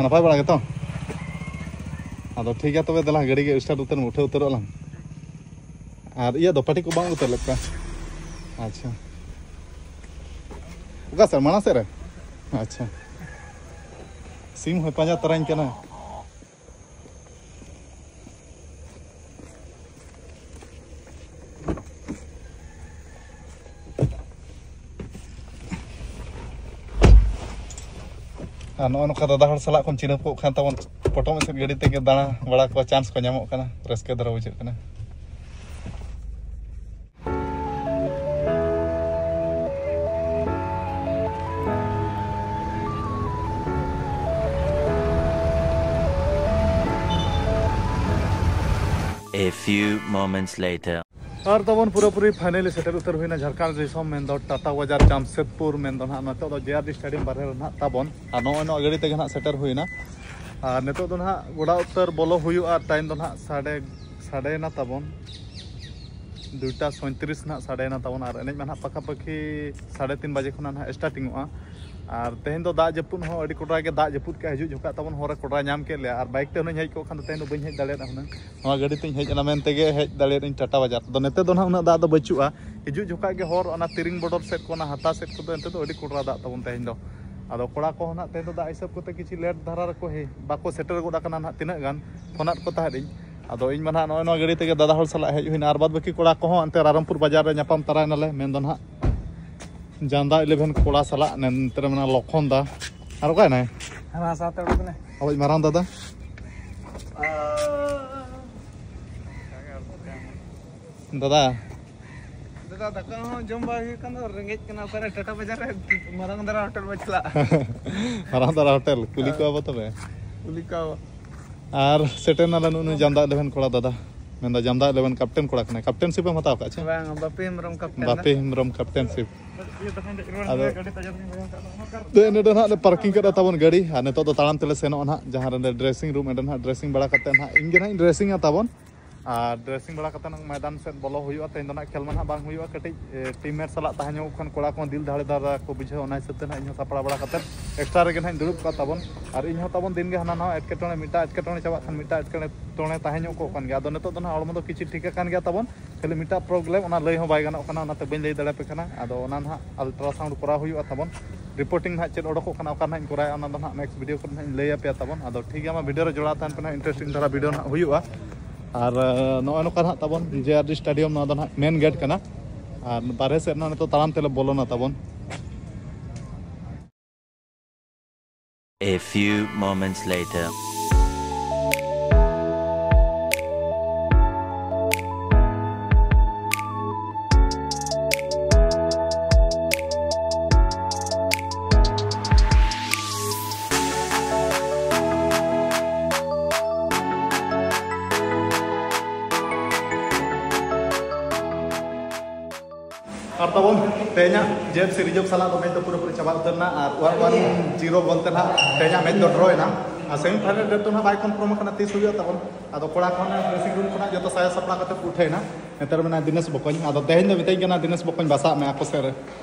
ᱱᱟᱯᱟᱭ ᱵᱟᱲᱟ ᱜᱮᱛᱚ? ᱟᱫᱚ ᱴᱷᱤᱠ ᱜᱮᱭᱟ ᱛᱚᱵᱮ, ᱫᱮᱞᱟ ᱜᱟᱹᱰᱤ ᱜᱮ start ᱩᱛᱟᱹᱨ ᱢᱮ, ᱩᱴᱷᱟᱹᱣ ᱩᱛᱟᱹᱨᱚᱜ ᱟᱞᱟᱝ᱾ ᱟᱨ ᱤᱭᱟᱹ ᱫᱚ ᱯᱟᱹᱴᱤ ᱠᱚ ᱵᱟᱝ ᱩᱛᱟᱹᱨ ᱞᱮᱫ ᱠᱚᱣᱟ? ᱟᱪᱪᱷᱟ᱾ ᱚᱠᱟ ᱥᱮᱫ, ᱢᱟᱲᱟᱝ ᱥᱮᱫ ᱨᱮ? ᱟᱪᱪᱷᱟ᱾ ᱥᱤᱢ ᱦᱚᱸᱭ ᱯᱟᱸᱡᱟ ᱛᱟᱨᱟᱧ ᱠᱟᱱᱟ᱾ ᱟᱨ ᱱᱚᱜᱼᱚ ᱱᱚᱝᱠᱟ ᱫᱟᱫᱟ ᱦᱚᱲ ᱥᱟᱞᱟᱜ ᱠᱚᱢ ᱪᱤᱱᱦᱟᱹᱯ ᱠᱚᱜ ᱠᱷᱟᱱ ᱛᱟᱵᱚᱱ, ᱯᱚᱴᱚᱢ ᱮᱥᱮᱫ ᱜᱟᱹᱰᱤ ᱛᱮᱜᱮ ᱫᱟᱬᱟ ᱵᱟᱲᱟ ᱠᱚ chance ᱠᱚ ᱧᱟᱢᱚᱜ ᱠᱟᱱᱟ, ᱨᱟᱹᱥᱠᱟᱹ ᱫᱷᱟᱨᱟ ᱵᱩᱡᱷᱟᱹᱜ ᱠᱟᱱᱟ᱾ A few moments later. ᱟᱨ ᱛᱟᱵᱚᱱ ᱯᱩᱨᱟᱹᱯᱩᱨᱤ finally ᱥᱮᱴᱮᱨ ᱩᱛᱟᱹᱨ ᱦᱩᱭᱱᱟ ᱡᱷᱟᱲᱠᱷᱚᱸᱰ ᱫᱤᱥᱚᱢ, ᱢᱮᱱᱫᱚ ᱴᱟᱴᱟ ᱵᱟᱡᱟᱨ ᱡᱟᱢᱥᱮᱫᱽᱯᱩᱨ, ᱢᱮᱱᱫᱚ ᱱᱟᱦᱟᱜ ᱱᱤᱛᱚᱜ ᱫᱚ ᱡᱮ ᱟᱨ ᱰᱤ ᱥᱴᱮᱰᱤᱭᱟᱢ ᱵᱟᱨᱦᱮ ᱨᱮ ᱱᱟᱦᱟᱜ ᱛᱟᱵᱚᱱ᱾ ᱟᱨ ᱱᱚᱜᱼᱚᱭ ᱱᱚᱣᱟ ᱜᱟᱹᱰᱤ ᱛᱮᱜᱮ ᱱᱟᱦᱟᱜ ᱥᱮᱴᱮᱨ ᱦᱩᱭᱱᱟ᱾ ᱟᱨ ᱱᱤᱛᱚᱜ ᱫᱚ ᱱᱟᱦᱟᱜ ᱜᱚᱰᱟ ᱩᱛᱟᱹᱨ ᱵᱚᱞᱚ ᱦᱩᱭᱩᱜᱼᱟ᱾ ᱴᱟᱭᱤᱢ ᱫᱚ ᱱᱟᱦᱟᱜ ᱥᱟᱰᱮ ᱥᱟᱰᱮᱭᱮᱱᱟ ᱛᱟᱵᱚᱱ, ᱫᱩᱭᱴᱟ ᱥᱚᱭᱛᱨᱤᱥ ᱱᱟᱦᱟᱜ ᱥᱟᱰᱮᱭᱮᱱᱟ ᱛᱟᱵᱚᱱ᱾ ᱟᱨ ᱮᱱᱮᱡ ᱢᱟ ᱱᱟᱦᱟᱜ ᱯᱟᱠᱟᱯᱟᱠᱤ ᱥᱟᱲᱮ ᱛᱤᱱ ᱵᱟᱡᱮ ᱠᱷᱚᱱᱟᱜ ᱱᱟᱦᱟᱜ ᱥᱴᱟᱨᱴᱤᱝᱚᱜᱼᱟ᱾ ᱟᱨ ᱛᱮᱦᱮᱧ ᱫᱚ ᱫᱟᱜ ᱡᱟᱹᱯᱩᱫ ᱦᱚᱸ ᱟᱹᱰᱤ ᱠᱚᱰᱨᱟ ᱜᱮ ᱫᱟᱜ ᱡᱟᱹᱯᱩᱫ ᱠᱮᱜᱼᱟ, ᱦᱤᱡᱩᱜ ᱡᱚᱠᱷᱟᱜ ᱛᱟᱵᱚᱱ ᱦᱚᱨ ᱨᱮ ᱠᱚᱰᱨᱟ ᱧᱟᱢ ᱠᱮᱫ ᱞᱮᱭᱟ᱾ ᱟᱨ ᱵᱟᱭᱤᱠ ᱛᱮ ᱦᱩᱱᱟᱹᱧ ᱦᱮᱡ ᱠᱚᱜ ᱠᱷᱟᱱ ᱫᱚ ᱛᱮᱦᱮᱧ ᱫᱚ ᱵᱟᱹᱧ ᱦᱮᱡ ᱫᱟᱲᱮᱭᱟᱫᱟ ᱦᱩᱱᱟᱹᱝ᱾ ᱱᱚᱣᱟ ᱜᱟᱹᱰᱤ ᱛᱤᱧ ᱦᱮᱡ ᱮᱱᱟ ᱢᱮᱱ ᱛᱮᱜᱮ ᱦᱮᱡ ᱫᱟᱲᱮᱭᱟᱫᱟᱹᱧ ᱴᱟᱴᱟ ᱵᱟᱡᱟᱨ᱾ ᱟᱫᱚ ᱱᱤᱛᱚᱜ ᱫᱚ ᱱᱟᱦᱟᱜ ᱩᱱᱟᱹᱜ ᱫᱟᱜ ᱫᱚ ᱵᱟᱹᱪᱩᱜᱼᱟ᱾ ᱦᱤᱡᱩᱜ ᱡᱚᱠᱷᱟᱜ ᱜᱮ ᱦᱚᱨ ᱚᱱᱟ ᱛᱤᱨᱤᱝ ᱵᱚᱰᱚᱨ ᱥᱮᱫ ᱠᱚ, ᱚᱱᱟ ᱦᱟᱛᱟ ᱥᱮᱫ ᱠᱚᱫᱚ ᱮᱱᱛᱮ ᱫᱚ ᱟᱹᱰᱤ ᱠᱚᱰᱨᱟ ᱫᱟᱜ ᱛᱟᱵᱚᱱ ᱛᱮᱦᱮᱧ ᱫᱚ᱾ ᱟᱫᱚ ᱠᱚᱲᱟ ᱠᱚᱦᱚᱸ ᱱᱟᱦᱟᱜ ᱛᱮᱦᱮᱧ ᱫᱚ ᱫᱟᱜ ᱦᱤᱥᱟᱹᱵ ᱠᱚᱛᱮ ᱠᱤᱪᱷᱩ ᱞᱮᱴ ᱫᱷᱟᱨᱟ ᱨᱮᱠᱚ ᱦᱮᱡ, ᱵᱟᱠᱚ ᱥᱮᱴᱮᱨ ᱜᱚᱫ ᱟᱠᱟᱱᱟ ᱱᱟᱦᱟᱜ ᱛᱤᱱᱟᱹᱜ ᱜᱟᱱ᱾ ᱯᱷᱳᱱᱟᱫ ᱠᱚ ᱛᱟᱦᱮᱸᱫ ᱤᱧ᱾ ᱟᱫᱚ ᱤᱧ ᱢᱟ ᱱᱟᱦᱟᱜ ᱱᱚᱜᱼᱚᱭ ᱱᱚᱣᱟ ᱜᱟᱹᱰᱤ ᱛᱮᱜᱮ ᱫᱟᱫᱟ ᱦᱚᱲ ᱥᱟᱞᱟᱜ ᱦᱮᱡ ᱦᱩᱭᱱᱟ᱾ ᱟᱨ ᱵᱟᱫ ᱵᱟᱹᱠᱤ ᱠᱚᱲᱟ ᱠᱚᱦᱚᱸ ᱚᱱᱛᱮ ᱨᱟᱭᱨᱚᱝᱯᱩᱨ ᱵᱟᱡᱟᱨ ᱨᱮ ᱧᱟᱯᱟᱢ ᱛᱟᱨᱟᱭᱮᱱᱟᱞᱮ᱾ ᱢᱮᱱᱫᱚ ᱱᱟᱦᱟᱜ ᱡᱟᱢᱫᱟ ᱤᱞᱮᱵᱷᱮᱱ ᱠᱚᱲᱟ ᱥᱟᱞᱟᱜ᱾ ᱱᱚᱱᱛᱮ ᱨᱮ ᱢᱮᱱᱟᱜᱼᱟ ᱞᱚᱠᱷᱚᱱ ᱫᱟ᱾ ᱟᱨ ᱚᱠᱟᱭᱮᱱᱟᱭ? ᱦᱟᱱᱟ ᱥᱟᱶᱛᱮ ᱩᱰᱩᱠ ᱮᱱᱟᱭ᱾ ᱟᱵᱚᱭᱤᱡ ᱢᱟᱨᱟᱝ ᱫᱟᱫᱟ᱾ ᱫᱟᱫᱟ᱾ ᱫᱟᱫᱟ, ᱫᱟᱠᱟ ᱦᱚᱸ ᱡᱚᱢ ᱵᱟᱭ ᱦᱩᱭ ᱠᱟᱱ ᱫᱚ, ᱨᱮᱸᱜᱮᱡ ᱠᱟᱱᱟ᱾ ᱚᱠᱟᱨᱮ ᱴᱟᱴᱟ ᱵᱟᱡᱟᱨ ᱨᱮ ᱢᱟᱨᱟᱝ ᱫᱷᱟᱨᱟ ᱦᱳᱴᱮᱞ ᱵᱚ ᱪᱟᱞᱟᱜᱼᱟ᱾ ᱢᱟᱨᱟᱝ ᱫᱷᱟᱨᱟ ᱦᱳᱴᱮᱞ ᱠᱩᱞᱤ ᱠᱚᱣᱟ ᱵᱚ ᱛᱚᱵᱮ᱾ ᱠᱩᱞᱤ ᱠᱚᱣᱟ ᱵᱚ᱾ ᱟᱨ ᱥᱮᱴᱮᱨ ᱱᱟᱞᱮ ᱱᱩᱜᱼᱩ ᱱᱩᱭ ᱡᱟᱢᱫᱟ ᱤᱞᱮᱵᱷᱮᱱ ᱠᱚᱲᱟ ᱫᱟᱫᱟ᱾ ᱢᱮᱱᱫᱟ ᱡᱟᱢᱫᱟ ᱤᱞᱮᱵᱷᱮᱱ ᱠᱟᱯᱴᱮᱱ ᱠᱚᱲᱟ ᱠᱟᱱᱟᱭ᱾ ᱠᱟᱯᱴᱮᱱᱥᱤᱯ ᱮᱢ ᱦᱟᱛᱟᱣ ᱠᱟᱜᱼᱟ ᱪᱮ? ᱵᱟᱝ, ᱵᱟᱯᱤ ᱦᱮᱢᱵᱨᱚᱢ ᱠᱟᱯᱴᱮᱱ ᱫᱚ᱾ ᱵᱟᱯᱤ ᱦᱮᱢᱵᱨᱚᱢ ᱠᱟᱯᱴᱮᱱᱥᱤᱯ᱾ ᱟᱫᱚ ᱛᱚ ᱱᱚᱰᱮ ᱱᱟᱦᱟᱜ ᱞᱮ ᱯᱟᱨᱠᱤᱝ ᱠᱟᱫᱟ ᱛᱟᱵᱚᱱ ᱜᱟᱹᱰᱤ, ᱟᱨ ᱱᱤᱛᱚᱜ ᱫᱚ ᱛᱟᱲᱟᱢ ᱛᱮᱞᱮ ᱥᱮᱱᱚᱜᱼᱟ ᱱᱟᱦᱟᱜ ᱡᱟᱦᱟᱸ ᱨᱮ ᱰᱨᱮᱥᱤᱝ ᱨᱩᱢ᱾ ᱚᱸᱰᱮ ᱱᱟᱦᱟᱜ ᱰᱨᱮᱥᱤᱝ ᱵᱟᱲᱟ ᱠᱟᱛᱮ ᱱᱟᱦᱟᱜ ᱤᱧ ᱜᱮ ᱱᱟᱦᱟᱜ ᱤᱧ ᱰᱨᱮᱥᱤᱝᱟ ᱛᱟᱵᱚᱱ᱾ ᱟᱨ ᱰᱨᱮᱥᱤᱝ ᱵᱟᱲᱟ ᱠᱟᱛᱮ ᱱᱟᱜ ᱢᱚᱭᱫᱟᱱ ᱥᱮᱫ ᱵᱚᱞᱚ ᱦᱩᱭᱩᱜᱼᱟ᱾ ᱛᱮᱦᱮᱧ ᱫᱚ ᱱᱟᱜ ᱠᱷᱮᱞ ᱢᱟ ᱱᱟᱜ ᱵᱟᱝ ᱦᱩᱭᱩᱜᱼᱟ, ᱠᱟᱹᱴᱤᱡ ᱮ, ᱴᱤᱢ ᱢᱮᱴ ᱥᱟᱞᱟᱜ ᱛᱟᱦᱮᱸ ᱧᱚᱜ ᱠᱷᱟᱱ ᱠᱚᱲᱟ ᱠᱚᱦᱚᱸ ᱫᱤᱞ ᱫᱟᱲᱮ ᱫᱷᱟᱨᱟ ᱠᱚ ᱵᱩᱡᱷᱟᱹᱣᱟ᱾ ᱚᱱᱟ ᱦᱤᱥᱟᱹᱵ ᱛᱮ ᱱᱟᱜ ᱤᱧ ᱦᱚᱸ ᱥᱟᱯᱲᱟᱣ ᱵᱟᱲᱟ ᱠᱟᱛᱮ ᱮᱠᱥᱴᱨᱟ ᱨᱮᱜᱮ ᱱᱟᱜ ᱤᱧ ᱫᱩᱲᱩᱵ ᱠᱚᱜᱼᱟ ᱛᱟᱵᱚᱱ᱾ ᱟᱨ ᱤᱧ ᱦᱚᱸ ᱛᱟᱵᱚᱱ ᱫᱤᱱ ᱜᱮ ᱦᱟᱱᱟ ᱱᱟᱣᱟ ᱮᱴᱠᱮᱴᱚᱬᱮ, ᱢᱤᱫᱴᱟᱝ ᱮᱴᱠᱮᱴᱚᱬᱮ ᱪᱟᱵᱟᱜ ᱠᱷᱟᱱ ᱢᱤᱫᱴᱟᱝ ᱮᱴᱠᱮᱴᱚᱬᱮ ᱛᱟᱦᱮᱸ ᱧᱚᱜ ᱠᱚᱜ ᱠᱟᱱ ᱜᱮᱭᱟ᱾ ᱟᱫᱚ ᱱᱤᱛᱚᱜ ᱫᱚ ᱱᱟᱜ ᱦᱚᱲᱢᱚ ᱫᱚ ᱠᱤᱪᱷᱩ ᱴᱷᱤᱠ ᱟᱠᱟᱱ ᱜᱮᱭᱟ ᱛᱟᱵᱚᱱ, ᱠᱷᱟᱹᱞᱤ ᱢᱤᱫᱴᱟᱝ ᱯᱨᱚᱵᱞᱮᱢ, ᱚᱱᱟ ᱞᱟᱹᱭ ᱦᱚᱸ ᱵᱟᱭ ᱜᱟᱱᱚᱜ ᱠᱟᱱᱟ, ᱚᱱᱟᱛᱮ ᱵᱟᱹᱧ ᱞᱟᱹᱭ ᱫᱟᱲᱮᱭᱟᱯᱮ ᱠᱟᱱᱟ᱾ ᱟᱫᱚ ᱚᱱᱟ ᱱᱟᱦᱟᱜ ᱟᱞᱴᱨᱟᱥᱟᱣᱩᱱᱰ ᱠᱚᱨᱟᱣ ᱦᱩᱭᱩᱜᱼᱟ ᱛᱟᱵᱚᱱ᱾ ᱨᱤᱯᱳᱨᱴᱤᱝ ᱱᱟᱦᱟᱜ ᱪᱮᱫ ᱚᱰᱚᱠᱚᱜ ᱠᱟᱱᱟ, ᱚᱠᱟ ᱱᱟᱦᱟᱜ ᱤᱧ ᱠᱚᱨᱟᱣᱟ, ᱚᱱᱟ ᱫᱚ ᱱᱟᱦᱟᱜ ᱱᱮᱠᱥᱴ ᱵᱷᱤᱰᱤᱭᱳ ᱠᱚᱨᱮ ᱱᱟᱦᱟᱜ ᱤᱧ ᱞᱟᱹᱭ ᱟᱯᱮᱭᱟ ᱛᱟᱵᱚᱱ᱾ ᱟᱫᱚ ᱴᱷᱤᱠ ᱜᱮᱭᱟ, ᱢᱟ ᱵᱷᱤᱰᱤᱭᱳ ᱨᱮ ᱡᱚᱲᱟᱣ ᱛᱟᱦᱮᱱ ᱯᱮ ᱱᱟᱦᱟᱜ, ᱤᱱᱴᱟᱨᱮᱥᱴᱤᱝ ᱫᱷᱟᱨᱟ ᱵᱷᱤᱰᱤᱭᱳ ᱱᱟᱦᱟᱜ ᱦᱩᱭᱩᱜᱼᱟ᱾ ᱟᱨ ᱮ, ᱱᱚᱜᱼᱚᱭ ᱱᱚᱝᱠᱟ ᱱᱟᱦᱟᱜ ᱛᱟᱵᱚᱱ ᱡᱮ ᱟᱨ ᱰᱤ ᱥᱴᱮᱰᱤᱭᱟᱢ, ᱱᱚᱣᱟ ᱫᱚ ᱱᱟᱦᱟᱜ ᱢᱮᱱ ᱜᱮᱴ ᱠᱟᱱᱟ᱾ ᱟᱨ ᱵᱟᱨᱦᱮ ᱥᱮᱫ ᱱᱟᱦᱟᱜ ᱱᱤᱛᱚᱜ ᱛᱟᱲᱟᱢ ᱛᱮᱞᱮ ᱵᱚᱞᱚᱱᱟ ᱛᱟᱵᱚᱱ᱾ A few moments later. ᱛᱮᱦᱮᱧᱟᱜ ᱡᱮ ᱮᱯᱷ ᱥᱤ ᱨᱤᱡᱟᱨᱵᱷ ᱥᱟᱞᱟᱜ ᱫᱚ ᱢᱮᱪ ᱫᱚ ᱯᱩᱨᱟᱹᱯᱩᱨᱤ ᱪᱟᱵᱟ ᱩᱛᱟᱹᱨ ᱮᱱᱟ ᱟᱨ ᱚᱣᱟᱱ ᱚᱣᱟᱱ ᱡᱤᱨᱳ ᱜᱳᱞ ᱛᱮ ᱱᱟᱦᱟᱜ ᱛᱮᱦᱮᱧᱟᱜ ᱢᱮᱪ ᱫᱚ ᱰᱨᱚ ᱮᱱᱟ᱾ ᱟᱨ ᱥᱮᱢᱤ ᱯᱷᱟᱭᱱᱟᱞ ᱰᱮᱴ ᱫᱚ ᱱᱟᱦᱟᱜ ᱵᱟᱭ ᱠᱚᱱᱯᱷᱟᱨᱢ ᱟᱠᱟᱱᱟ ᱛᱤᱥ ᱦᱩᱭᱩᱜᱼᱟ ᱛᱟᱵᱚᱱ᱾ ᱟᱫᱚ ᱠᱚᱲᱟ ᱠᱚ ᱰᱨᱮᱥᱤᱝ ᱨᱩᱢ ᱠᱷᱚᱱᱟᱜ ᱡᱚᱛᱚ ᱥᱟᱭᱟ ᱥᱟᱯᱲᱟᱣ ᱠᱟᱛᱮ ᱠᱚ ᱩᱴᱷᱟᱹᱭᱮᱱᱟ᱾ ᱱᱮᱛᱟᱨ ᱢᱮᱱᱟᱭ ᱫᱤᱱᱮᱥ ᱵᱚᱠᱚᱧ, ᱟᱫᱚ ᱛᱮᱦᱮᱧ ᱫᱚ ᱢᱤᱛᱟᱹᱧ ᱠᱟᱱᱟ ᱫᱤᱱᱮᱥ ᱵᱚᱠᱚᱧ ᱵᱟᱥᱟᱜ ᱢᱮ ᱟᱠᱚ ᱥᱮᱫ ᱨᱮ᱾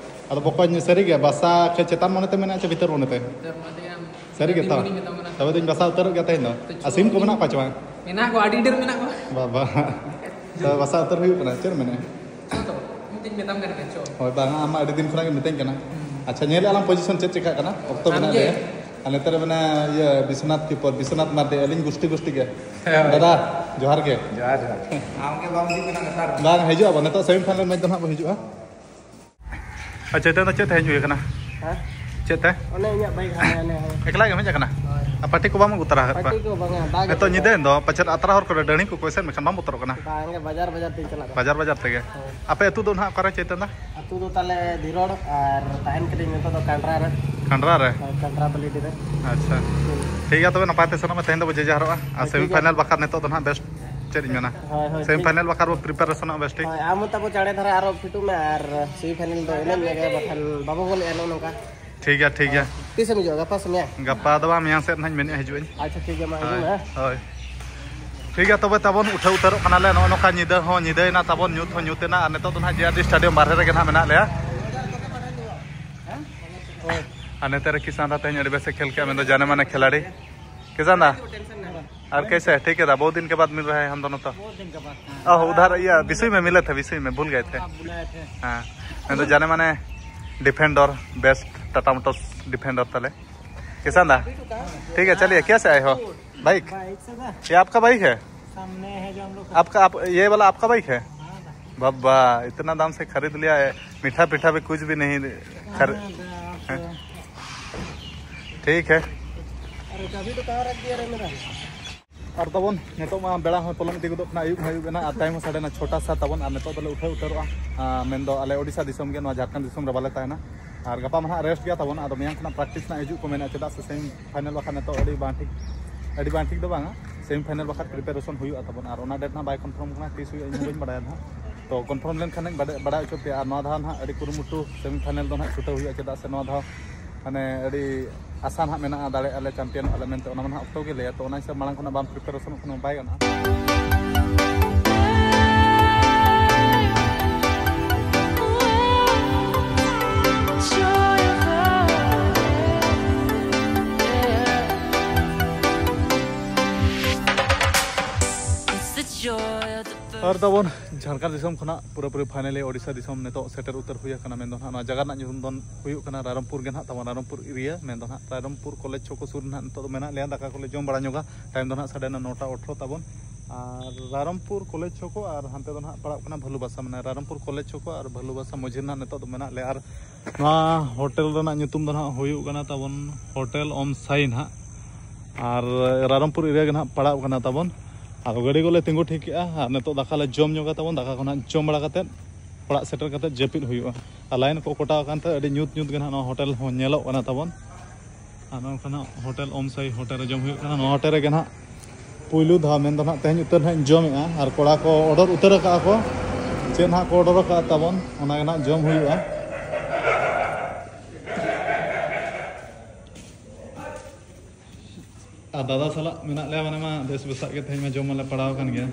ᱟᱫᱚ ᱵᱚᱠᱚᱧ ᱥᱟᱹᱨᱤᱜᱮ ᱵᱟᱥᱟ ᱠᱷᱟᱡ ᱪᱮᱛᱟᱱ ᱢᱚᱱᱮᱛᱮ ᱢᱮᱱᱟᱜᱼᱟ ᱪᱮ ᱵᱷᱤᱛᱟᱹᱨ ᱢᱚᱱᱮᱛᱮ? ᱥᱟᱹᱨᱤ ᱜᱮ ᱛᱚ? ᱛᱚᱵᱮ ᱫᱚᱧ ᱵᱟᱥᱟ ᱩᱛᱟᱹᱨᱚᱜ ᱜᱮᱭᱟ ᱛᱮᱦᱮᱧ ᱫᱚ᱾ ᱟᱨ ᱥᱤᱢ ᱠᱚ ᱢᱮᱱᱟᱜ ᱠᱚᱣᱟ ᱪᱮ ᱵᱟᱝ? ᱢᱮᱱᱟᱜ ᱠᱚᱣᱟ, ᱟᱹᱰᱤ ᱰᱷᱮᱨ ᱢᱮᱱᱟᱜ ᱠᱚᱣᱟ᱾ ᱵᱟᱵᱟ, ᱛᱚᱵᱮ ᱵᱟᱥᱟ ᱩᱛᱟᱹᱨ ᱦᱩᱭᱩᱜ ᱠᱟᱱᱟ, ᱪᱮᱫ ᱮᱢ ᱢᱮᱱᱮᱫᱼᱟ? ᱪᱚ ᱛᱚ, ᱤᱧ ᱫᱚᱧ ᱢᱮᱛᱟᱢ ᱠᱟᱱᱟ ᱪᱚ᱾ ᱦᱳᱭ, ᱵᱟᱝ, ᱟᱢ ᱢᱟ ᱟᱹᱰᱤ ᱫᱤᱱ ᱠᱷᱚᱱᱟᱜ ᱜᱮ ᱢᱤᱛᱟᱹᱧ ᱠᱟᱱᱟ᱾ ᱟᱪᱪᱷᱟ, ᱧᱮᱞᱮᱫᱼᱟ ᱞᱟᱝ ᱯᱚᱡᱤᱥᱚᱱ ᱪᱮᱫ ᱪᱤᱠᱟᱹᱜ ᱠᱟᱱᱟ, ᱚᱠᱛᱚ ᱢᱮᱱᱟᱜ ᱜᱮᱭᱟ᱾ ᱟᱨ ᱱᱮᱛᱟᱨ ᱢᱮᱱᱟᱭᱟ ᱤᱭᱟᱹ ᱵᱤᱥᱣᱚᱱᱟᱛᱷ ᱠᱤᱯᱚᱨ, ᱵᱤᱥᱣᱚᱱᱟᱛᱷ ᱢᱟᱨᱰᱤ, ᱟᱹᱞᱤᱧ ᱜᱩᱥᱴᱤ ᱜᱩᱥᱴᱤ ᱜᱮ᱾ ᱦᱳᱭ᱾ ᱫᱟᱫᱟ, ᱡᱚᱦᱟᱨ ᱜᱮ᱾ ᱡᱚᱦᱟᱨ, ᱡᱚᱦᱟᱨ᱾ ᱟᱢ ᱜᱮ ᱵᱟᱢ ᱦᱤᱡᱩᱜ ᱠᱟᱱᱟ ᱱᱮᱛᱟᱨ᱾ ᱵᱟᱝ, ᱦᱤᱡᱩᱜ ᱟᱵᱚ, ᱱᱤᱛᱚᱜ ᱥᱮᱢᱤ ᱯᱷᱟᱭᱱᱟᱞ ᱢᱮᱪ ᱫᱚ ᱱᱟᱦᱟᱜ ᱵᱚ ᱦᱤᱡᱩᱜᱼᱟ᱾ ᱟᱪᱪᱷᱟ, ᱪᱮᱛᱟᱱ ᱫᱚ ᱪᱮᱫ ᱛᱮ ᱦᱮᱡ ᱦᱩᱭ ᱟᱠᱟᱱᱟ? ᱦᱮᱸ? ᱪᱮᱫ ᱛᱮ? ᱚᱱᱮ ᱤᱧᱟᱹᱜ ᱵᱟᱭᱤᱠ ᱦᱟᱱᱮ, ᱦᱟᱱᱮ, ᱦᱟᱱᱮ᱾ ᱮᱠᱞᱟ ᱜᱮᱢ ᱦᱮᱡ ᱟᱠᱟᱱᱟ? ᱦᱳᱭ᱾ ᱟᱨ ᱯᱟᱹᱴᱤ ᱠᱚ ᱵᱟᱢ ᱟᱹᱜᱩ ᱛᱚᱨᱟ ᱟᱠᱟᱫ ᱠᱚᱣᱟ? ᱯᱟᱹᱴᱤ ᱠᱚ ᱵᱟᱝᱟ, ᱵᱟᱝ ᱱᱤᱛᱚᱜ ᱟᱹᱜᱩ ᱧᱤᱫᱟᱹᱭᱮᱱ ᱫᱚ, ᱯᱟᱪᱮᱫ ᱟᱛᱨᱟ ᱦᱚᱨ ᱠᱚᱨᱮ ᱰᱟᱹᱲᱤ ᱠᱚᱠᱚ ᱮᱥᱮᱫ ᱢᱮᱠᱷᱟᱱ ᱵᱟᱢ ᱵᱚᱛᱚᱨᱚᱜ ᱠᱟᱱᱟ? ᱵᱟᱝᱜᱮ, ᱵᱟᱡᱟᱨ, ᱵᱟᱡᱟᱨ ᱛᱮᱧ ᱪᱟᱞᱟᱜ ᱠᱟᱱᱟ᱾ ᱵᱟᱡᱟᱨ, ᱵᱟᱡᱟᱨ ᱛᱮᱜᱮ? ᱦᱳᱭ᱾ ᱟᱯᱮ ᱟᱹᱛᱩ ᱫᱚ ᱱᱟᱦᱟᱜ ᱚᱠᱟᱨᱮ ᱪᱮᱛᱟᱱ ᱫᱚ? ᱟᱹᱛᱩ ᱫᱚ ᱛᱟᱞᱮ ᱫᱷᱤᱨᱚᱲ ᱟᱨ ᱛᱟᱦᱮᱱ ᱠᱟᱹᱱᱟᱹᱧ ᱱᱤᱛᱚᱜ ᱫᱚ ᱠᱟᱱᱰᱨᱟ ᱨᱮ᱾ ᱠᱟᱱᱰᱨᱟ ᱨᱮ? ᱦᱳᱭ, ᱠᱟᱱᱰᱨᱟ ᱵᱟᱹᱞᱤᱰᱤ ᱨᱮ᱾ ᱟᱪᱪᱷᱟ᱾ ᱦᱩᱸ᱾ ᱴᱷᱤᱠ ᱜᱮᱭᱟ, ᱛᱚᱵᱮ ᱱᱟᱯᱟᱭ ᱛᱮ ᱥᱮᱱᱚᱜ ᱢᱮ, ᱛᱮᱦᱮᱧ ᱫᱚᱵᱚ ᱡᱮ ᱡᱟᱦᱟᱨᱚᱜᱼᱟ᱾ ᱟᱨ ᱦᱳᱭ, ᱴᱷᱤᱠ ᱥᱮᱢᱤ ᱜᱮᱭᱟ᱾ ᱯᱷᱟᱭᱱᱟᱞ ᱵᱟᱠᱷᱨᱟ ᱱᱤᱛᱚᱜ ᱫᱚ ᱱᱟᱦᱟᱜ ᱵᱮᱥᱴ ᱪᱮᱫ ᱤᱧ ᱢᱮᱱᱟ? ᱦᱳᱭ, ᱦᱳᱭ, ᱥᱮᱢᱤ ᱴᱷᱤᱠ᱾ ᱯᱷᱟᱭᱱᱟᱞ ᱵᱟᱠᱷᱨᱟ ᱵᱚ ᱯᱨᱤᱯᱟᱨᱮᱥᱚᱱᱚᱜᱼᱟ ᱵᱮᱥ ᱴᱷᱤᱠ᱾ ᱦᱳᱭ, ᱟᱢ ᱦᱚᱸ ᱛᱟᱵᱚ ᱪᱟᱬᱮ ᱫᱷᱟᱨᱟ ᱟᱨᱚ ᱯᱷᱤᱴᱩᱜ ᱢᱮ ᱟᱨ ᱥᱮᱢᱤ ᱯᱷᱟᱭᱱᱟᱞ ᱫᱚ ᱮᱱᱮᱡ ᱢᱮ, ᱵᱟᱠᱷᱟᱱ ᱵᱟᱵᱚ ᱜᱳᱞᱮᱜᱼᱟ ᱱᱚᱜᱼᱚ ᱱᱚᱝᱠᱟ᱾ ᱴᱷᱤᱠ ᱜᱮᱭᱟ, ᱴᱷᱤᱠ ᱜᱮᱭᱟ᱾ ᱛᱤᱥᱮᱢ ᱦᱤᱡᱩᱜᱼᱟ? ᱜᱟᱯᱟ ᱥᱮ ᱢᱮᱭᱟᱝ? ᱜᱟᱯᱟ ᱫᱚ ᱵᱟᱝ, ᱢᱮᱭᱟᱝ ᱥᱮᱫ ᱱᱟᱦᱟᱜ ᱤᱧ ᱢᱮᱱᱮᱫᱼᱟ ᱦᱤᱡᱩᱜ ᱟᱹᱧ᱾ ᱟᱪᱪᱷᱟ, ᱴᱷᱤᱠ ᱜᱮᱭᱟ, ᱢᱟ ᱦᱤᱡᱩᱜ ᱦᱳᱭ, ᱢᱮ, ᱦᱮᱸ᱾ ᱦᱳᱭ᱾ ᱴᱷᱤᱠ ᱜᱮᱭᱟ, ᱛᱚᱵᱮ ᱛᱟᱵᱚᱱ ᱩᱴᱷᱟᱹᱣ ᱩᱛᱟᱹᱨᱚᱜ ᱠᱟᱱᱟᱞᱮ᱾ ᱱᱚᱜᱼᱚ ᱱᱚᱝᱠᱟ ᱧᱤᱫᱟᱹ ᱦᱚᱸ ᱧᱤᱫᱟᱹᱭᱮᱱᱟ ᱛᱟᱵᱚᱱ, ᱧᱩᱛ ᱦᱚᱸ ᱧᱩᱛ ᱮᱱᱟ, ᱟᱨ ᱱᱤᱛᱚᱜ ᱫᱚ ᱱᱟᱦᱟᱜ ᱡᱮ ᱟᱨ ᱰᱤ ᱥᱴᱮᱰᱤᱭᱟᱢ ᱵᱟᱨᱦᱮ ᱨᱮᱜᱮ ᱱᱟᱦᱟᱜ ᱢᱮᱱᱟᱜ ᱞᱮᱭᱟ᱾ ᱟᱨ ᱱᱚᱛᱮ ᱨᱮ ᱠᱤᱥᱟᱱ ᱫᱟ ᱛᱮᱦᱮᱧ ᱟᱹᱰᱤ ᱵᱮᱥᱮ ᱠᱷᱮᱞ ᱠᱮᱜᱼᱟ, ᱢᱮᱱᱫᱚ ᱡᱟᱱᱮ ᱢᱟᱱᱮ ᱠᱷᱤᱞᱟᱲᱤ᱾ ᱠᱤᱥᱟᱱ ᱫᱟ, ᱟᱨ ᱠᱮᱥᱮ? ᱴᱷᱤᱠ ᱦᱮ ᱛᱷᱟ, ᱵᱚᱦᱩᱛ ᱫᱤᱱ ᱠᱮ ᱵᱟᱫ ᱢᱤᱞ ᱨᱟᱦᱟ ᱦᱟᱭ ᱦᱟᱢ ᱫᱚᱱᱚ ᱛᱚ᱾ बहुत दिन के बाद। हाँ। ओह, उधर, या विशोई में मिले थे, विशोई में भूल गए थे। हाँ, बुलाए थे। हाँ, मैं तो जाने माने defender, best Tata Motors defender तले। किसान दा, ठीक है, चलिए, कैसे आए हो? बाइक? बाइक से था। ये आपका बाइक है? सामने है जो हम लोग का। आपका, आप, ये वाला आपका बाइक है? हाँ, बाइक। बाबा, इतना दाम से खरीद लिया है, मीठा पीठा भी कुछ भी नहीं खर-, हाँ, हाँ। ठीक है। अरे, चाबी तो कहाँ रख दिया रे मेरा? ᱟᱨ ᱛᱟᱵᱚᱱ ᱱᱤᱛᱚᱜ ᱢᱟ ᱵᱮᱲᱟ ᱦᱚᱸ ᱯᱚᱞᱚᱢ ᱤᱫᱤ ᱜᱚᱫᱚᱜ ᱠᱟᱱᱟ, ᱟᱹᱭᱩᱵ ᱦᱚᱸ ᱟᱹᱭᱩᱵ ᱮᱱᱟ ᱟᱨ ᱴᱟᱭᱤᱢ ᱦᱚᱸ ᱥᱟᱰᱮᱱᱟ ᱪᱷᱚᱴᱟ ᱥᱟᱛ ᱛᱟᱵᱚᱱ᱾ ᱟᱨ ᱱᱤᱛᱚᱜ ᱫᱚᱞᱮ ᱩᱴᱷᱟᱹᱣ ᱩᱛᱟᱹᱨᱚᱜᱼᱟ, ᱟᱨ ᱢᱮᱱᱫᱚ ᱟᱞᱮ ᱳᱰᱤᱥᱟ ᱫᱤᱥᱚᱢ ᱜᱮ, ᱱᱚᱣᱟ ᱡᱷᱟᱲᱠᱷᱚᱸᱰ ᱫᱤᱥᱚᱢ ᱨᱮ ᱵᱟᱞᱮ ᱛᱟᱦᱮᱱᱟ᱾ ᱟᱨ ᱜᱟᱯᱟ ᱢᱟ ᱱᱟᱦᱟᱜ ᱨᱮᱥᱴ ᱜᱮᱭᱟ ᱛᱟᱵᱚᱱ, ᱟᱫᱚ ᱢᱮᱭᱟᱝ ᱠᱷᱚᱱᱟᱜ ᱯᱨᱮᱠᱴᱤᱥ ᱱᱟᱜ ᱦᱤᱡᱩᱜ ᱠᱚ ᱢᱮᱱᱟ, ᱪᱮᱫᱟᱜ ᱥᱮ ᱥᱮᱢᱤ ᱯᱷᱟᱭᱱᱟᱞ ᱵᱟᱠᱷᱟᱱ ᱱᱤᱛᱚᱜ ᱟᱹᱰᱤ ᱵᱟᱝ ᱴᱷᱤᱠ, ᱟᱹᱰᱤ ᱵᱟᱝ ᱴᱷᱤᱠ ᱫᱚ ᱵᱟᱝᱟ, ᱥᱮᱢᱤ ᱯᱷᱟᱭᱱᱟᱞ ᱵᱟᱠᱷᱟᱱ ᱯᱨᱤᱯᱟᱨᱮᱥᱚᱱ ᱦᱩᱭᱩᱜᱼᱟ ᱛᱟᱵᱚᱱ᱾ ᱟᱨ ᱚᱱᱟ ᱰᱮᱴ ᱱᱟᱦᱟᱜ ᱵᱟᱭ ᱠᱚᱱᱯᱷᱟᱨᱢ ᱠᱟᱱᱟ, ᱛᱤᱥ ᱦᱩᱭᱩᱜᱼᱟ ᱤᱧ ᱦᱚᱸ ᱵᱟᱹᱧ ᱵᱟᱲᱟᱭᱟ ᱱᱟᱦᱟᱜ᱾ ᱛᱚ ᱠᱚᱱᱯᱷᱟᱨᱢ ᱞᱮᱱᱠᱷᱟᱱ ᱤᱧ ᱵᱟᱰᱟᱭ ᱵᱟᱲᱟᱭ ᱦᱚᱪᱚ ᱯᱮᱭᱟ᱾ ᱟᱨ ᱱᱚᱣᱟ ᱫᱷᱟᱣ ᱱᱟᱦᱟᱜ ᱟᱹᱰᱤ ᱠᱩᱨᱩᱢᱩᱴᱩ ᱥᱮᱢᱤ ᱯᱷᱟᱭᱱᱮᱞ ᱫᱚ ᱱᱟᱦᱟᱜ ᱪᱷᱩᱴᱟᱹᱣ ᱦᱩᱭᱩᱜᱼᱟ, ᱪᱮᱫᱟᱜ ᱥᱮ ᱱᱚᱣᱟ ᱫᱷᱟᱣ ᱢᱟᱱᱮ ᱟᱹᱰᱤ ᱟᱥᱟ ᱱᱟᱦᱟᱜ ᱢᱮᱱᱟᱜᱼᱟ, ᱫᱟᱲᱮᱭᱟᱜᱼᱟ ᱞᱮ, ᱪᱟᱢᱯᱤᱭᱟᱱᱚᱜᱼᱟ ᱞᱮ ᱢᱮᱱᱛᱮ, ᱚᱱᱟ ᱢᱟ ᱱᱟᱦᱟᱜ ᱚᱠᱛᱚ ᱜᱮ ᱞᱟᱹᱭᱟ᱾ ᱛᱚ ᱚᱱᱟ ᱦᱤᱥᱟᱹᱵ ᱢᱟᱲᱟᱝ ᱠᱷᱚᱱᱟᱜ ᱵᱟᱢ ᱯᱨᱤᱯᱟᱨᱮᱥᱚᱱᱚᱜ ᱠᱷᱟᱱ ᱵᱟᱭ ᱜᱟᱱᱚᱜᱼᱟ᱾ ᱟᱨ ᱛᱟᱵᱚᱱ ᱡᱷᱟᱲᱠᱷᱚᱸᱰ ᱫᱤᱥᱚᱢ ᱠᱷᱚᱱᱟᱜ ᱯᱩᱨᱟᱹᱯᱩᱨᱤ ᱯᱷᱟᱭᱱᱟᱞᱤ ᱳᱰᱤᱥᱟ ᱫᱤᱥᱚᱢ ᱱᱤᱛᱚᱜ ᱥᱮᱴᱮᱨ ᱩᱛᱟᱹᱨ ᱦᱩᱭ ᱟᱠᱟᱱᱟ᱾ ᱢᱮᱱᱫᱚ ᱱᱟᱦᱟᱜ ᱱᱚᱣᱟ ᱡᱟᱭᱜᱟ ᱨᱮᱱᱟᱜ ᱧᱩᱛᱩᱢ ᱫᱚ ᱦᱩᱭᱩᱜ ᱠᱟᱱᱟ ᱨᱟᱭᱨᱚᱝᱯᱩᱨ ᱜᱮ ᱱᱟᱦᱟᱜ ᱛᱟᱵᱚᱱ, ᱨᱟᱭᱨᱚᱝᱯᱩᱨ ᱮᱨᱤᱭᱟ᱾ ᱢᱮᱱᱫᱚ ᱱᱟᱦᱟᱜ ᱨᱟᱭᱨᱚᱝᱯᱩᱨ ᱠᱚᱞᱮᱡᱽ ᱪᱷᱚᱠᱚ ᱥᱩᱨ ᱨᱮ ᱱᱟᱦᱟᱜ ᱱᱤᱛᱚᱜ ᱫᱚ ᱢᱮᱱᱟᱜ ᱞᱮᱭᱟ, ᱫᱟᱠᱟ ᱠᱚᱞᱮ ᱡᱚᱢ ᱵᱟᱲᱟ ᱧᱚᱜᱟ᱾ ᱴᱟᱭᱤᱢ ᱫᱚ ᱱᱟᱦᱟᱜ ᱥᱟᱰᱮ ᱮᱱᱟ ᱱᱚᱴᱟ ᱟᱴᱷᱨᱚ ᱛᱟᱵᱚᱱ᱾ ᱟᱨ ᱨᱟᱭᱨᱚᱝᱯᱩᱨ ᱠᱚᱞᱮᱡᱽ ᱪᱷᱚᱠᱚ ᱟᱨ ᱦᱟᱱᱛᱮ ᱫᱚ ᱱᱟᱦᱟᱜ ᱯᱟᱲᱟᱜ ᱠᱟᱱᱟ ᱵᱷᱟᱞᱩᱵᱟᱥᱟ, ᱢᱟᱱᱮ ᱨᱟᱭᱨᱚᱝᱯᱩᱨ ᱠᱚᱞᱮᱡᱽ ᱪᱷᱚᱠᱚ ᱟᱨ ᱵᱷᱟᱞᱩᱵᱟᱥᱟ ᱢᱟᱹᱡᱷᱤ ᱨᱮ ᱱᱟᱦᱟᱜ ᱱᱤᱛᱚᱜ ᱫᱚ ᱢᱮᱱᱟᱜ ᱞᱮᱭᱟ᱾ ᱟᱨ ᱱᱚᱣᱟ ᱦᱳᱴᱮᱞ ᱨᱮᱱᱟᱜ ᱧᱩᱛᱩᱢ ᱫᱚ ᱱᱟᱦᱟᱜ ᱦᱩᱭᱩᱜ ᱠᱟᱱᱟ ᱛᱟᱵᱚᱱ ᱦᱳᱴᱮᱞ ᱚᱢ ᱥᱟᱭ ᱱᱟᱦᱟᱜ᱾ ᱟᱨ ᱨᱟᱭᱨᱚᱝᱯᱩᱨ ᱮᱨᱤᱭᱟ ᱜᱮ ᱱᱟᱦᱟᱜ ᱯᱟᱲᱟᱜ ᱠᱟᱱᱟ ᱛᱟᱵᱚᱱ᱾ ᱟᱨ ᱜᱟᱹᱰᱤ ᱠᱚᱞᱮ ᱛᱤᱸᱜᱩ ᱴᱷᱤᱠ ᱠᱮᱜᱼᱟ᱾ ᱟᱨ ᱱᱤᱛᱚᱜ ᱫᱟᱠᱟ ᱞᱮ ᱡᱚᱢ ᱧᱚᱜᱟ ᱛᱟᱵᱚᱱ᱾ ᱫᱟᱠᱟ ᱠᱚ ᱱᱟᱦᱟᱜ ᱡᱚᱢ ᱵᱟᱲᱟ ᱠᱟᱛᱮᱫ ᱚᱲᱟᱜ ᱥᱮᱴᱮᱨ ᱠᱟᱛᱮᱫ ᱡᱟᱹᱯᱤᱫ ᱦᱩᱭᱩᱜᱼᱟ᱾ ᱟᱨ ᱞᱟᱭᱤᱱ ᱠᱚ ᱠᱚᱴᱟᱣ ᱟᱠᱟᱱ ᱛᱮ ᱟᱹᱰᱤ ᱧᱩᱛ ᱧᱩᱛ ᱜᱮ ᱱᱟᱦᱟᱜ ᱱᱚᱣᱟ ᱦᱳᱴᱮᱞ ᱦᱚᱸ ᱧᱮᱞᱚᱜ ᱠᱟᱱᱟ ᱛᱟᱵᱚᱱ᱾ ᱟᱨ ᱱᱚᱝᱠᱟᱱᱟᱜ ᱦᱳᱴᱮᱞ ᱚᱢ ᱥᱟᱭ ᱦᱳᱴᱮᱞ ᱨᱮ ᱡᱚᱢ ᱦᱩᱭᱩᱜ ᱠᱟᱱᱟ᱾ ᱱᱚᱣᱟ ᱦᱳᱴᱮᱞ ᱨᱮᱜᱮ ᱱᱟᱦᱟᱜ ᱯᱩᱭᱞᱩ ᱫᱷᱟᱣ ᱢᱮᱱᱫᱚ ᱱᱟᱦᱟᱜ ᱛᱮᱦᱮᱧ ᱩᱛᱟᱹᱨ ᱱᱟᱦᱟᱜ ᱤᱧ ᱡᱚᱢᱮᱜᱼᱟ᱾ ᱟᱨ ᱠᱚᱲᱟ ᱠᱚ ᱚᱰᱟᱨ ᱩᱛᱟᱹᱨ ᱟᱠᱟᱫᱼᱟ ᱠᱚ, ᱪᱮᱫ ᱱᱟᱦᱟᱜ ᱠᱚ ᱚᱰᱟᱨ ᱟᱠᱟᱫᱼᱟ ᱛᱟᱵᱚᱱ, ᱚᱱᱟ ᱜᱮ ᱱᱟᱦᱟᱜ ᱡᱚᱢ ᱦᱩᱭᱩᱜᱼᱟ᱾ ᱟᱨ ᱫᱟᱫᱟ ᱥᱟᱞᱟᱜ ᱢᱮᱱᱟᱜ ᱞᱮᱭᱟ, ᱢᱟᱱᱮ ᱢᱟ ᱵᱮᱥ ᱵᱮᱥᱟᱜ ᱜᱮ, ᱛᱮᱦᱮᱧ ᱢᱟ ᱡᱚᱢ ᱢᱟᱞᱮ ᱯᱟᱲᱟᱣ ᱟᱠᱟᱱ ᱜᱮᱭᱟ᱾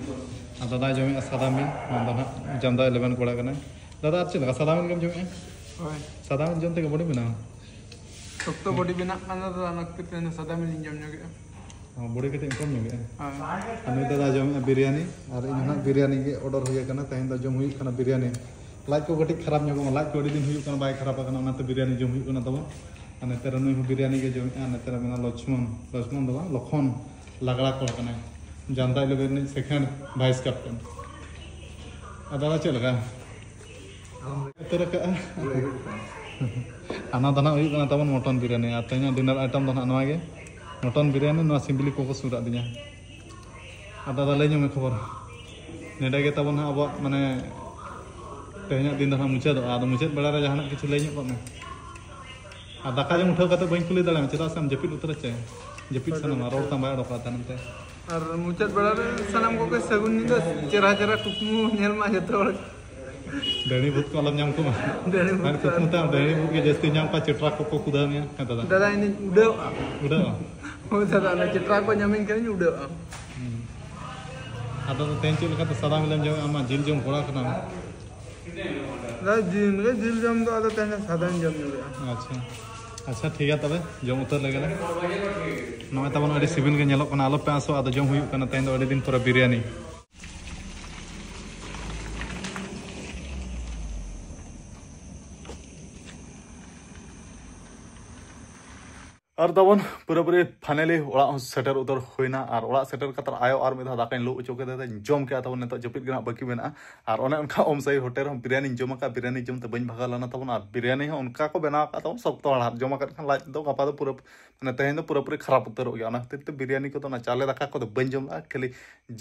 ᱟᱨ ᱫᱟᱫᱟᱭ ᱡᱚᱢᱮᱜᱼᱟ ᱥᱟᱫᱟ ᱢᱤᱞ, ᱢᱮᱱᱫᱚ ᱱᱟᱦᱟᱜ ᱡᱟᱢᱫᱟ ᱤᱞᱮᱵᱷᱮᱱ ᱠᱚᱲᱟ ᱠᱟᱱᱟᱭ᱾ ᱫᱟᱫᱟ, ᱟᱨ ᱪᱮᱫ ᱞᱮᱠᱟ ᱥᱟᱫᱟ ᱢᱤᱞ ᱜᱮᱢ ᱡᱚᱢᱮᱜᱼᱟ? ᱦᱳᱭ᱾ ᱥᱟᱫᱟ ᱢᱤᱞ ᱡᱚᱢ ᱛᱮᱜᱮ ᱵᱚᱰᱤ ᱵᱮᱱᱟᱣᱟ? ᱥᱚᱠᱛᱚ ᱵᱚᱰᱤ ᱵᱮᱱᱟᱜ ᱠᱟᱱᱟ ᱛᱚ, ᱚᱱᱟ ᱠᱷᱟᱹᱛᱤᱨ ᱛᱮ ᱥᱟᱫᱟ ᱢᱤᱞ ᱤᱧ ᱡᱚᱢ ᱧᱚᱜᱮᱜᱼᱟ᱾ ᱚ, ᱵᱚᱰᱤ ᱠᱟᱹᱴᱤᱡ ᱮᱢ ᱠᱚᱢ ᱧᱚᱜᱮᱜᱼᱟ᱾ ᱦᱳᱭ᱾ ᱟᱨ ᱱᱩᱭ ᱫᱟᱫᱟ ᱡᱚᱢᱮᱜᱼᱟ ᱵᱤᱨᱭᱟᱱᱤ, ᱟᱨ ᱤᱧ ᱦᱚᱸ ᱱᱟᱦᱟᱜ ᱵᱤᱨᱭᱟᱱᱤ ᱜᱮ ᱚᱰᱟᱨ ᱦᱩᱭ ᱟᱠᱟᱱᱟ᱾ ᱛᱮᱦᱮᱧ ᱫᱚ ᱡᱚᱢ ᱦᱩᱭᱩᱜ ᱠᱟᱱᱟ ᱵᱤᱨᱭᱟᱱᱤ᱾ ᱞᱟᱡ ᱠᱚ ᱠᱟᱹᱴᱤᱡ ᱠᱷᱟᱨᱟᱯ ᱧᱚᱜᱚᱜᱼᱟ, ᱞᱟᱡ ᱠᱚ ᱟᱹᱰᱤ ᱫᱤᱱ ᱦᱩᱭᱩᱜ ᱠᱟᱱᱟ ᱵᱟᱭ ᱠᱷᱟᱨᱟᱯ ᱟᱠᱟᱱᱟ, ᱚᱱᱟᱛᱮ ᱵᱤᱨᱭᱟᱱᱤ ᱡᱚᱢ ᱦᱩᱭᱩᱜ ᱠᱟᱱᱟ ᱛᱟᱵᱚᱱ᱾ ᱟᱨ ᱱᱚᱛᱮ ᱨᱮ ᱱᱩᱭ ᱦᱚᱸ ᱵᱤᱨᱭᱟᱱᱤ ᱜᱮ ᱡᱚᱢᱮᱜᱼᱟ᱾ ᱟᱨ ᱱᱚᱛᱮ ᱨᱮ ᱢᱮᱱᱟᱜᱼᱟ ᱞᱚᱪᱷᱢᱚᱱ, ᱞᱚᱪᱷᱢᱚᱱ ᱫᱚ ᱵᱟᱝ, ᱞᱚᱠᱷᱚᱱ, ᱞᱟᱜᱽᱲᱟ ᱠᱚᱲᱟ ᱠᱟᱱᱟᱭ, ᱡᱟᱢᱛᱟ ᱤᱞᱮᱵᱷᱮᱱ ᱨᱤᱱᱤᱡ ᱥᱮᱠᱮᱱᱰ ᱵᱷᱟᱭᱤᱥ ᱠᱮᱯᱴᱮᱱ᱾ ᱟᱨ ᱫᱟᱫᱟ ᱪᱮᱫ ᱞᱮᱠᱟ? ᱩᱛᱟᱹᱨ ᱟᱠᱟᱜᱼᱟ᱾ ᱚᱱᱟ ᱫᱚ ᱱᱟᱜ ᱦᱩᱭᱩᱜ ᱠᱟᱱᱟ ᱛᱟᱵᱚᱱ ᱢᱚᱴᱚᱱ ᱵᱤᱨᱭᱟᱱᱤ, ᱟᱨ ᱛᱮᱦᱮᱧᱟᱜ ᱰᱤᱱᱟᱨ ᱟᱭᱴᱮᱢ ᱫᱚ ᱱᱟᱜ ᱱᱚᱣᱟ ᱜᱮ, ᱢᱚᱴᱚᱱ ᱵᱤᱨᱭᱟᱱᱤ᱾ ᱱᱚᱣᱟ ᱥᱤᱢᱵᱤᱞᱤ ᱠᱚᱠᱚ ᱥᱩᱨ ᱟᱹᱫᱤᱧᱟ᱾ ᱟᱨ ᱫᱟᱫᱟ, ᱞᱟᱹᱭ ᱧᱚᱜ ᱢᱮ ᱠᱷᱚᱵᱚᱨ᱾ ᱱᱚᱸᱰᱮ ᱜᱮ ᱛᱟᱵᱚᱱ ᱦᱟᱸᱜ ᱟᱵᱚᱣᱟᱜ, ᱢᱟᱱᱮ, ᱛᱮᱦᱮᱧᱟᱜ ᱫᱤᱱ ᱫᱚ ᱦᱟᱸᱜ ᱢᱩᱪᱟᱹᱫᱚᱜᱼᱟ᱾ ᱟᱫᱚ ᱢᱩᱪᱟᱹᱫ ᱵᱮᱲᱟ ᱨᱮ ᱡᱟᱦᱟᱱᱟᱜ ᱠᱤᱪᱷᱩ ᱞᱟᱹᱭ ᱧᱚᱜ ᱠᱟᱜ ᱢᱮ᱾ ᱟᱨ ᱫᱟᱠᱟ ᱡᱚᱢ ᱩᱴᱷᱟᱹᱣ ᱠᱟᱛᱮ ᱵᱟᱹᱧ ᱠᱩᱞᱤ ᱫᱟᱲᱮᱭᱟᱢᱟ, ᱪᱮᱫᱟᱜ ᱥᱮ ᱟᱢ ᱡᱟᱹᱯᱤᱫ ᱩᱛᱟᱹᱨᱟ ᱪᱮ? ᱡᱟᱹᱯᱤᱫ ᱥᱟᱱᱟᱢᱟ, ᱨᱚᱲ ᱛᱟᱢ ᱵᱟᱭ ᱚᱰᱚᱠᱚᱜᱼᱟ ᱛᱟᱭᱱᱚᱢ ᱛᱮ᱾ ᱟᱨ ᱢᱩᱪᱟᱹᱫ ᱵᱮᱲᱟ ᱨᱮ ᱥᱟᱱᱟᱢ ᱠᱚᱜᱮ ᱥᱟᱹᱜᱩᱱ ᱧᱤᱫᱟᱹ, ᱪᱮᱦᱨᱟ ᱪᱮᱦᱨᱟ ᱠᱩᱠᱢᱩ ᱧᱮᱞ ᱢᱟ ᱡᱚᱛᱚ ᱦᱚᱲ᱾ ᱰᱟᱹᱦᱤ ᱵᱷᱩᱛ ᱠᱚ ᱟᱞᱚᱢ ᱧᱟᱢ ᱠᱚᱢᱟ᱾ ᱰᱟᱹᱦᱤ ᱵᱷᱩᱛ ᱟᱨ ᱠᱚ ᱠᱩᱠᱢᱩ ᱛᱟᱢ ᱰᱟᱹᱦᱤ ᱵᱷᱩᱛ ᱜᱮ ᱡᱟᱹᱥᱛᱤ ᱧᱟᱢ ᱠᱚᱣᱟ, ᱪᱮᱴᱨᱟ ᱠᱚᱠᱚ ᱠᱩᱫᱟᱹᱣ ᱢᱮᱭᱟ᱾ ᱦᱮᱸ ᱫᱟᱫᱟ᱾ ᱫᱟᱫᱟ, ᱤᱧ ᱫᱩᱧ ᱩᱰᱟᱹᱣᱼᱟ᱾ ᱩᱰᱟᱹᱣᱼᱟ? ᱦᱳᱭ ᱫᱟᱫᱟ, ᱚᱱᱟ ᱪᱮᱴᱨᱟ ᱠᱚ ᱧᱟᱢᱤᱧ ᱠᱷᱟᱱᱤᱧ ᱩᱰᱟᱹᱣᱼᱟ᱾ ᱦᱩᱸ᱾ ᱟᱫᱚ ᱛᱮᱦᱮᱧ ᱪᱮᱫ ᱞᱮᱠᱟᱛᱮ ᱥᱟᱫᱟ ᱢᱮᱞᱟᱢ ᱡᱚᱢᱮᱜᱼᱟ? ᱟᱢ ᱢᱟ ᱡᱤᱞ ᱡᱚᱢ ᱠᱚᱲᱟ ᱠᱟᱱᱟᱢ᱾ ᱫᱟᱫᱟ, ᱡᱤᱞ ᱜᱮ, ᱡᱤᱞ ᱡᱚᱢ ᱫᱚ ᱟᱫᱚ ᱛᱮᱦᱮᱧ ᱫᱚ ᱥᱟᱫᱟᱧ ᱡᱚᱢ ᱧᱚᱜᱮᱜᱼᱟ᱾ ᱟᱪᱪᱷᱟ, ᱟᱪᱪᱷᱟ, ᱴᱷᱤᱠ ᱜᱮᱭᱟ, ᱛᱚᱵᱮ ᱡᱚᱢ ᱩᱛᱟᱹᱨ ᱞᱮᱜᱮ ᱞᱮ᱾ ᱱᱚᱜᱼᱚᱭ ᱛᱟᱵᱚᱱ ᱟᱹᱰᱤ ᱥᱤᱵᱤᱞ ᱜᱮ ᱧᱮᱞᱚᱜ ᱠᱟᱱᱟ, ᱟᱞᱚᱯᱮ ᱟᱸᱥᱚᱜᱼᱟ, ᱟᱫᱚ ᱡᱚᱢ ᱦᱩᱭᱩᱜ ᱠᱟᱱᱟ ᱛᱮᱦᱮᱧ ᱫᱚ ᱟᱹᱰᱤ ᱫᱤᱱ ᱯᱚᱨᱮ ᱵᱤᱨᱭᱟᱱᱤ᱾ ᱟᱨ ᱛᱟᱵᱚᱱ ᱯᱩᱨᱟᱹᱯᱩᱨᱤ finally ᱚᱲᱟᱜ ᱦᱚᱸ ᱥᱮᱴᱮᱨ ᱩᱛᱟᱹᱨ ᱦᱩᱭᱱᱟ᱾ ᱟᱨ ᱚᱲᱟᱜ ᱥᱮᱴᱮᱨ ᱠᱟᱛᱮ ᱟᱭᱳ ᱟᱨ ᱢᱤᱫ ᱫᱷᱟᱣ ᱫᱟᱠᱟᱧ ᱞᱩ ᱦᱚᱪᱚ ᱠᱮᱫᱟ, ᱡᱚᱢ ᱠᱮᱫᱟ᱾ ᱛᱟᱵᱚᱱ ᱱᱤᱛᱚᱜ ᱡᱟᱹᱯᱤᱫ ᱜᱮ ᱱᱟᱦᱟᱜ ᱵᱟᱹᱠᱤ ᱢᱮᱱᱟᱜᱼᱟ᱾ ᱟᱨ ᱚᱱᱮ ᱚᱱᱠᱟ ᱚᱢᱥᱟᱭ ᱦᱳᱴᱮᱞ ᱨᱮᱦᱚᱸ ᱵᱤᱨᱭᱟᱱᱤᱧ ᱡᱚᱢ ᱟᱠᱟᱫ, ᱵᱤᱨᱭᱟᱱᱤ ᱡᱚᱢ ᱛᱮ ᱵᱟᱹᱧ ᱵᱷᱟᱜᱟᱣ ᱞᱮᱱᱟ ᱛᱟᱵᱚᱱ᱾ ᱟᱨ ᱵᱤᱨᱭᱟᱱᱤ ᱦᱚᱸ ᱚᱱᱠᱟ ᱠᱚ ᱵᱮᱱᱟᱣ ᱟᱠᱟᱫ ᱛᱟᱵᱚᱱ, ᱥᱚᱠᱛᱚ ᱦᱟᱲᱦᱟᱫ, ᱡᱚᱢ ᱟᱠᱟᱫ ᱠᱷᱟᱱ ᱞᱟᱡ ᱫᱚ ᱜᱟᱯᱟ ᱫᱚ ᱯᱩᱨᱟᱹ, ᱢᱟᱱᱮ, ᱛᱮᱦᱮᱧ ᱫᱚ ᱯᱩᱨᱟᱹᱯᱩᱨᱤ ᱠᱷᱟᱨᱟᱯ ᱩᱛᱟᱹᱨᱚᱜ ᱜᱮᱭᱟ᱾ ᱚᱱᱟ ᱠᱷᱟᱹᱛᱤᱨ ᱛᱮ ᱵᱤᱨᱭᱟᱱᱤ ᱠᱚᱫᱚ, ᱚᱱᱟ ᱪᱟᱣᱞᱮ ᱫᱟᱠᱟ ᱠᱚᱫᱚ ᱵᱟᱹᱧ ᱡᱚᱢ ᱞᱮᱫᱼᱟ, ᱠᱷᱟᱹᱞᱤ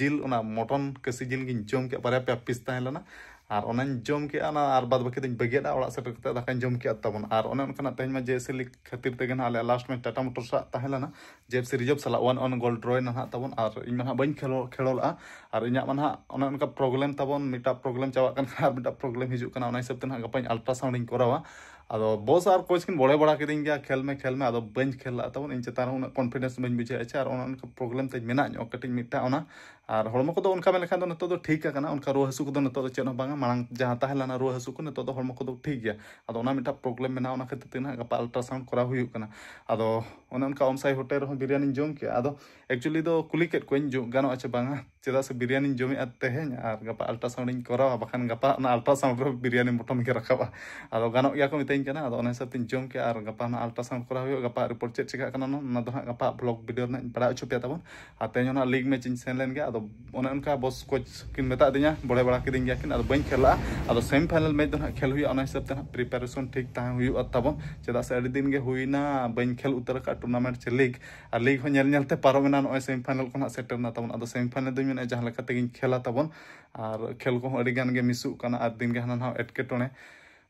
ᱡᱤᱞ, ᱚᱱᱟ ᱢᱚᱴᱚᱱ ᱠᱟᱹᱥᱤ ᱡᱤᱞ ᱜᱤᱧ ᱡᱚᱢ ᱠᱮᱫᱼᱟ, ᱵᱟᱨᱭᱟ ᱯᱮᱭᱟ ᱯᱤᱥ ᱛᱟᱦᱮᱸ ᱞᱮᱱᱟ᱾ ᱟᱨ ᱚᱱᱟᱧ ᱡᱚᱢ ᱠᱮᱫᱼᱟ, ᱚᱱᱟ ᱟᱨ ᱵᱟᱫ ᱵᱟᱹᱠᱤ ᱫᱚᱧ ᱵᱟᱹᱜᱤᱭᱟᱫᱼᱟ᱾ ᱚᱲᱟᱜ ᱥᱮᱴᱮᱨ ᱠᱟᱛᱮ ᱫᱟᱠᱟᱧ ᱡᱚᱢ ᱠᱮᱫᱼᱟ ᱛᱟᱵᱚᱱ᱾ ᱟᱨ ᱚᱱᱮ ᱚᱱᱠᱟᱱᱟᱜ ᱛᱮᱦᱮᱧ ᱢᱟ ᱡᱮ ᱮᱥ ᱮᱞ ᱠᱷᱟᱹᱛᱤᱨ ᱛᱮᱜᱮ ᱱᱟᱦᱟᱜ ᱟᱞᱮ last match ᱴᱟᱴᱟ ᱢᱳᱴᱚᱨᱥ ᱟᱜ ᱛᱟᱦᱮᱸ ᱞᱮᱱᱟ, ᱡᱮ ᱮᱯᱷ ᱥᱤ ᱨᱤᱡᱟᱨᱵᱷ ᱥᱟᱞᱟᱜ one one ᱜᱳᱞ ᱰᱨᱚᱭᱮᱱᱟ ᱱᱟᱦᱟᱜ ᱛᱟᱵᱚᱱ᱾ ᱟᱨ ᱤᱧ ᱢᱟ ᱱᱟᱦᱟᱜ ᱵᱟᱹᱧ ᱠᱷᱮᱞᱳ-, ᱠᱷᱮᱞᱳ ᱞᱮᱫᱼᱟ᱾ ᱟᱨ ᱤᱧᱟᱹᱜ ᱢᱟ ᱱᱟᱦᱟᱜ ᱚᱱᱮ ᱚᱱᱠᱟ ᱯᱨᱚᱵᱞᱮᱢ ᱛᱟᱵᱚᱱ, ᱢᱤᱫᱴᱟᱜ ᱯᱨᱚᱵᱞᱮᱢ ᱪᱟᱵᱟᱜ ᱠᱟᱱ ᱠᱷᱟᱱ ᱟᱨ ᱢᱤᱫᱴᱟᱜ ᱯᱨᱚᱵᱞᱮᱢ ᱦᱤᱡᱩᱜ ᱠᱟᱱᱟ᱾ ᱚᱱᱟ ᱦᱤᱥᱟᱹᱵ ᱛᱮ ᱱᱟᱦᱟᱜ ᱜᱟᱯᱟᱧ ᱟᱞᱴᱨᱟᱥᱟᱣᱩᱱᱰ ᱤᱧ ᱠᱚᱨᱟᱣᱟ᱾ ᱟᱫᱚ ᱵᱚᱥ ᱟᱨ ᱠᱳᱪ ᱠᱤᱱ ᱵᱚᱲᱮ ᱵᱟᱲᱟ ᱠᱤᱫᱤᱧ ᱜᱮᱭᱟ, ᱠᱷᱮᱞ ᱢᱮ, ᱠᱷᱮᱞ ᱢᱮ, ᱟᱫᱚ ᱵᱟᱹᱧ ᱠᱷᱮᱞ ᱞᱮᱫᱼᱟ ᱛᱟᱵᱚᱱ᱾ ᱤᱧ ᱪᱮᱛᱟᱱ ᱨᱮ ᱩᱱᱟᱹᱜ ᱠᱚᱱᱯᱷᱤᱰᱮᱱᱥ ᱵᱟᱹᱧ ᱵᱩᱡᱷᱟᱹᱣᱮᱫᱼᱟ᱾ ᱟᱨ ᱚᱱᱮ ᱚᱱᱠᱟ ᱯᱨᱚᱵᱞᱮᱢ ᱛᱟᱹᱧ ᱢᱮᱱᱟᱜ ᱧᱚᱜ ᱠᱟᱹᱴᱤᱡ ᱢᱤᱫᱴᱟᱜ ᱚᱱᱟ᱾ ᱟᱨ ᱦᱚᱲᱢᱚ ᱠᱚᱫᱚ ᱚᱱᱠᱟ ᱢᱮᱱ ᱞᱮᱠᱷᱟᱱ ᱫᱚ ᱱᱤᱛᱚᱜ ᱫᱚ ᱴᱷᱤᱠ ᱟᱠᱟᱱᱟ, ᱚᱱᱠᱟ ᱨᱩᱣᱟᱹ ᱦᱟᱹᱥᱩ ᱠᱚᱫᱚ ᱱᱤᱛᱚᱜ ᱫᱚ ᱪᱮᱫ ᱦᱚᱸ ᱵᱟᱝᱟ᱾ ᱢᱟᱲᱟᱝ ᱡᱟᱦᱟᱸ ᱛᱟᱦᱮᱸ ᱞᱮᱱᱟ ᱨᱩᱣᱟᱹ ᱦᱟᱹᱥᱩ ᱠᱚ, ᱱᱤᱛᱚᱜ ᱫᱚ ᱦᱚᱲᱢᱚ ᱠᱚᱫᱚ ᱴᱷᱤᱠ ᱜᱮᱭᱟ᱾ ᱟᱫᱚ ᱚᱱᱟ ᱢᱤᱫᱴᱟᱜ ᱯᱨᱚᱵᱞᱮᱢ ᱢᱮᱱᱟᱜᱼᱟ, ᱚᱱᱟ ᱠᱷᱟᱹᱛᱤᱨ ᱛᱮ ᱱᱟᱦᱟᱜ ᱜᱟᱯᱟ ᱟᱞᱴᱨᱟᱥᱟᱣᱩᱱᱰ ᱠᱚᱨᱟᱣ ᱦᱩᱭᱩᱜ ᱠᱟᱱᱟ᱾ ᱟᱫᱚ ᱚᱱᱮ ᱚᱱᱠᱟ ᱚᱢᱥᱟᱭ ᱦᱳᱴᱮᱞ ᱨᱮᱦᱚᱸ ᱵᱤᱨᱭᱟᱱᱤᱧ ᱡᱚᱢ ᱠᱮᱜᱼᱟ᱾ ᱟᱫᱚ actually ᱫᱚ ᱠᱩᱞᱤ ᱠᱮᱫ ᱠᱚᱣᱟᱧ, ᱡᱚ-, ᱜᱟᱱᱚᱜᱼᱟ ᱪᱮ ᱵᱟᱝᱟ, ᱪᱮᱫᱟᱜ ᱥᱮ ᱵᱤᱨᱭᱟᱱᱤᱧ ᱡᱚᱢᱮᱜᱼᱟ ᱛᱮᱦᱮᱧ ᱟᱨ ᱜᱟᱯᱟ ᱟᱞᱴᱨᱟᱥᱟᱣᱩᱱᱰ ᱤᱧ ᱠᱚᱨᱟᱣᱟ, ᱵᱟᱠᱷᱟᱱ ᱜᱟᱯᱟ ᱚᱱᱟ ᱟᱞᱴᱨᱟᱥᱟᱣᱩᱱᱰ ᱨᱮ ᱵᱤᱨᱭᱟᱱᱤ ᱢᱚᱴᱚᱱ ᱜᱮ ᱨᱟᱠᱟᱵᱼᱟ᱾ ᱟᱫᱚ ᱜᱟᱱᱚᱜ ᱜᱮᱭᱟ ᱠᱚ ᱢᱤᱛᱟᱹᱧ ᱠᱟᱱᱟ᱾ ᱟᱫᱚ ᱚᱱᱟ ᱦᱤᱥᱟᱹᱵ ᱛᱤᱧ ᱡᱚᱢ ᱠᱮᱜᱼᱟ ᱟᱨ ᱜᱟᱯᱟ ᱱᱟᱜ ᱟᱞᱴᱨᱟᱥᱟᱣᱩᱱᱰ ᱠᱚᱨᱟᱣ ᱦᱩᱭᱩᱜᱼᱟ᱾ ᱜᱟᱯᱟ ᱨᱤᱯᱳᱨᱴ ᱪᱮᱫ ᱪᱤᱠᱟᱹᱜ ᱠᱟᱱᱟ, ᱚᱱᱟ ᱫᱚ ᱦᱟᱸᱜ ᱜᱟᱯᱟ ᱵᱷᱞᱚᱜ ᱵᱷᱤᱰᱤᱭᱳ ᱨᱮ ᱱᱟᱜ ᱤᱧ ᱵᱟᱲᱟᱭ ᱦᱚᱪᱚ ᱯᱮᱭᱟ ᱛᱟᱵᱚᱱ᱾ ᱟᱨ ᱛᱮᱦᱮᱧ ᱦᱚᱸ ᱱᱟᱜ ᱞᱤᱜᱽ ᱢᱮᱪ ᱤᱧ ᱥᱮᱱ ᱞᱮᱱ ᱜᱮᱭᱟ᱾ ᱟᱫᱚ ᱚᱱᱮ ᱚᱱᱠᱟ ᱵᱚᱥ ᱠᱳᱪ ᱠᱤᱱ ᱢᱮᱛᱟ ᱫᱤᱧᱟ, ᱵᱚᱲᱮ ᱵᱟᱲᱟ ᱠᱤᱫᱤᱧ ᱜᱮᱭᱟ ᱠᱤᱱ, ᱟᱫᱚ ᱵᱟᱹᱧ ᱠᱷᱮᱞ ᱞᱟᱜᱼᱟ᱾ ᱟᱫᱚ ᱥᱮᱢᱤ ᱯᱷᱟᱭᱱᱟᱞ ᱢᱮᱪ ᱫᱚ ᱱᱟᱜ ᱠᱷᱮᱞ ᱦᱩᱭᱩᱜᱼᱟ, ᱚᱱᱟ ᱦᱤᱥᱟᱹᱵ ᱛᱮ ᱱᱟᱜ ᱯᱨᱤᱯᱟᱨᱮᱥᱚᱱ ᱴᱷᱤᱠ ᱛᱟᱦᱮᱸ ᱦᱩᱭᱩᱜᱼᱟ ᱛᱟᱵᱚᱱ᱾ ᱪᱮᱫᱟᱜ ᱥᱮ ᱟᱹᱰᱤ ᱫᱤᱱ ᱜᱮ ᱦᱩᱭᱱᱟ ᱵᱟᱹᱧ ᱠᱷᱮᱞ ᱩᱛᱟᱹᱨ ᱟᱠᱟᱫ ᱴᱩᱨᱱᱟᱢᱮᱱᱴ ᱪᱮ ᱞᱤᱜᱽ, ᱟᱨ ᱞᱤᱜᱽ ᱦᱚᱸ ᱧᱮᱞ ᱧᱮᱞ ᱛᱮ ᱯᱟᱨᱚᱢᱮᱱᱟ, ᱱᱚᱜᱼᱚᱭ ᱥᱮᱢᱤ ᱯᱷᱟᱭᱱᱟᱞ ᱠᱚ ᱱᱟᱜ ᱥᱮᱴᱮᱨ ᱮᱱᱟ ᱛᱟᱵᱚᱱ᱾ ᱟᱫᱚ ᱥᱮᱢᱤ ᱯᱷᱟᱭᱱᱟᱞ ᱫᱚᱧ ᱢᱮᱱᱮᱫᱼᱟ ᱡᱟᱦᱟᱸ ᱞᱮᱠᱟ ᱛᱮᱜᱮᱧ ᱠᱷᱮᱞᱟ ᱛᱟᱵᱚᱱ, ᱟᱨ ᱠᱷᱮᱞ ᱠᱚᱦᱚᱸ ᱟᱹᱰᱤ ᱜᱟᱱ ᱜᱮ ᱢᱤᱥᱚᱜ ᱠᱟᱱᱟ, ᱟᱨ ᱫᱤᱱ ᱜᱮ ᱦᱟᱱᱟ ᱱᱟᱣᱟ ᱮᱴᱠᱮᱴᱚᱬᱮ,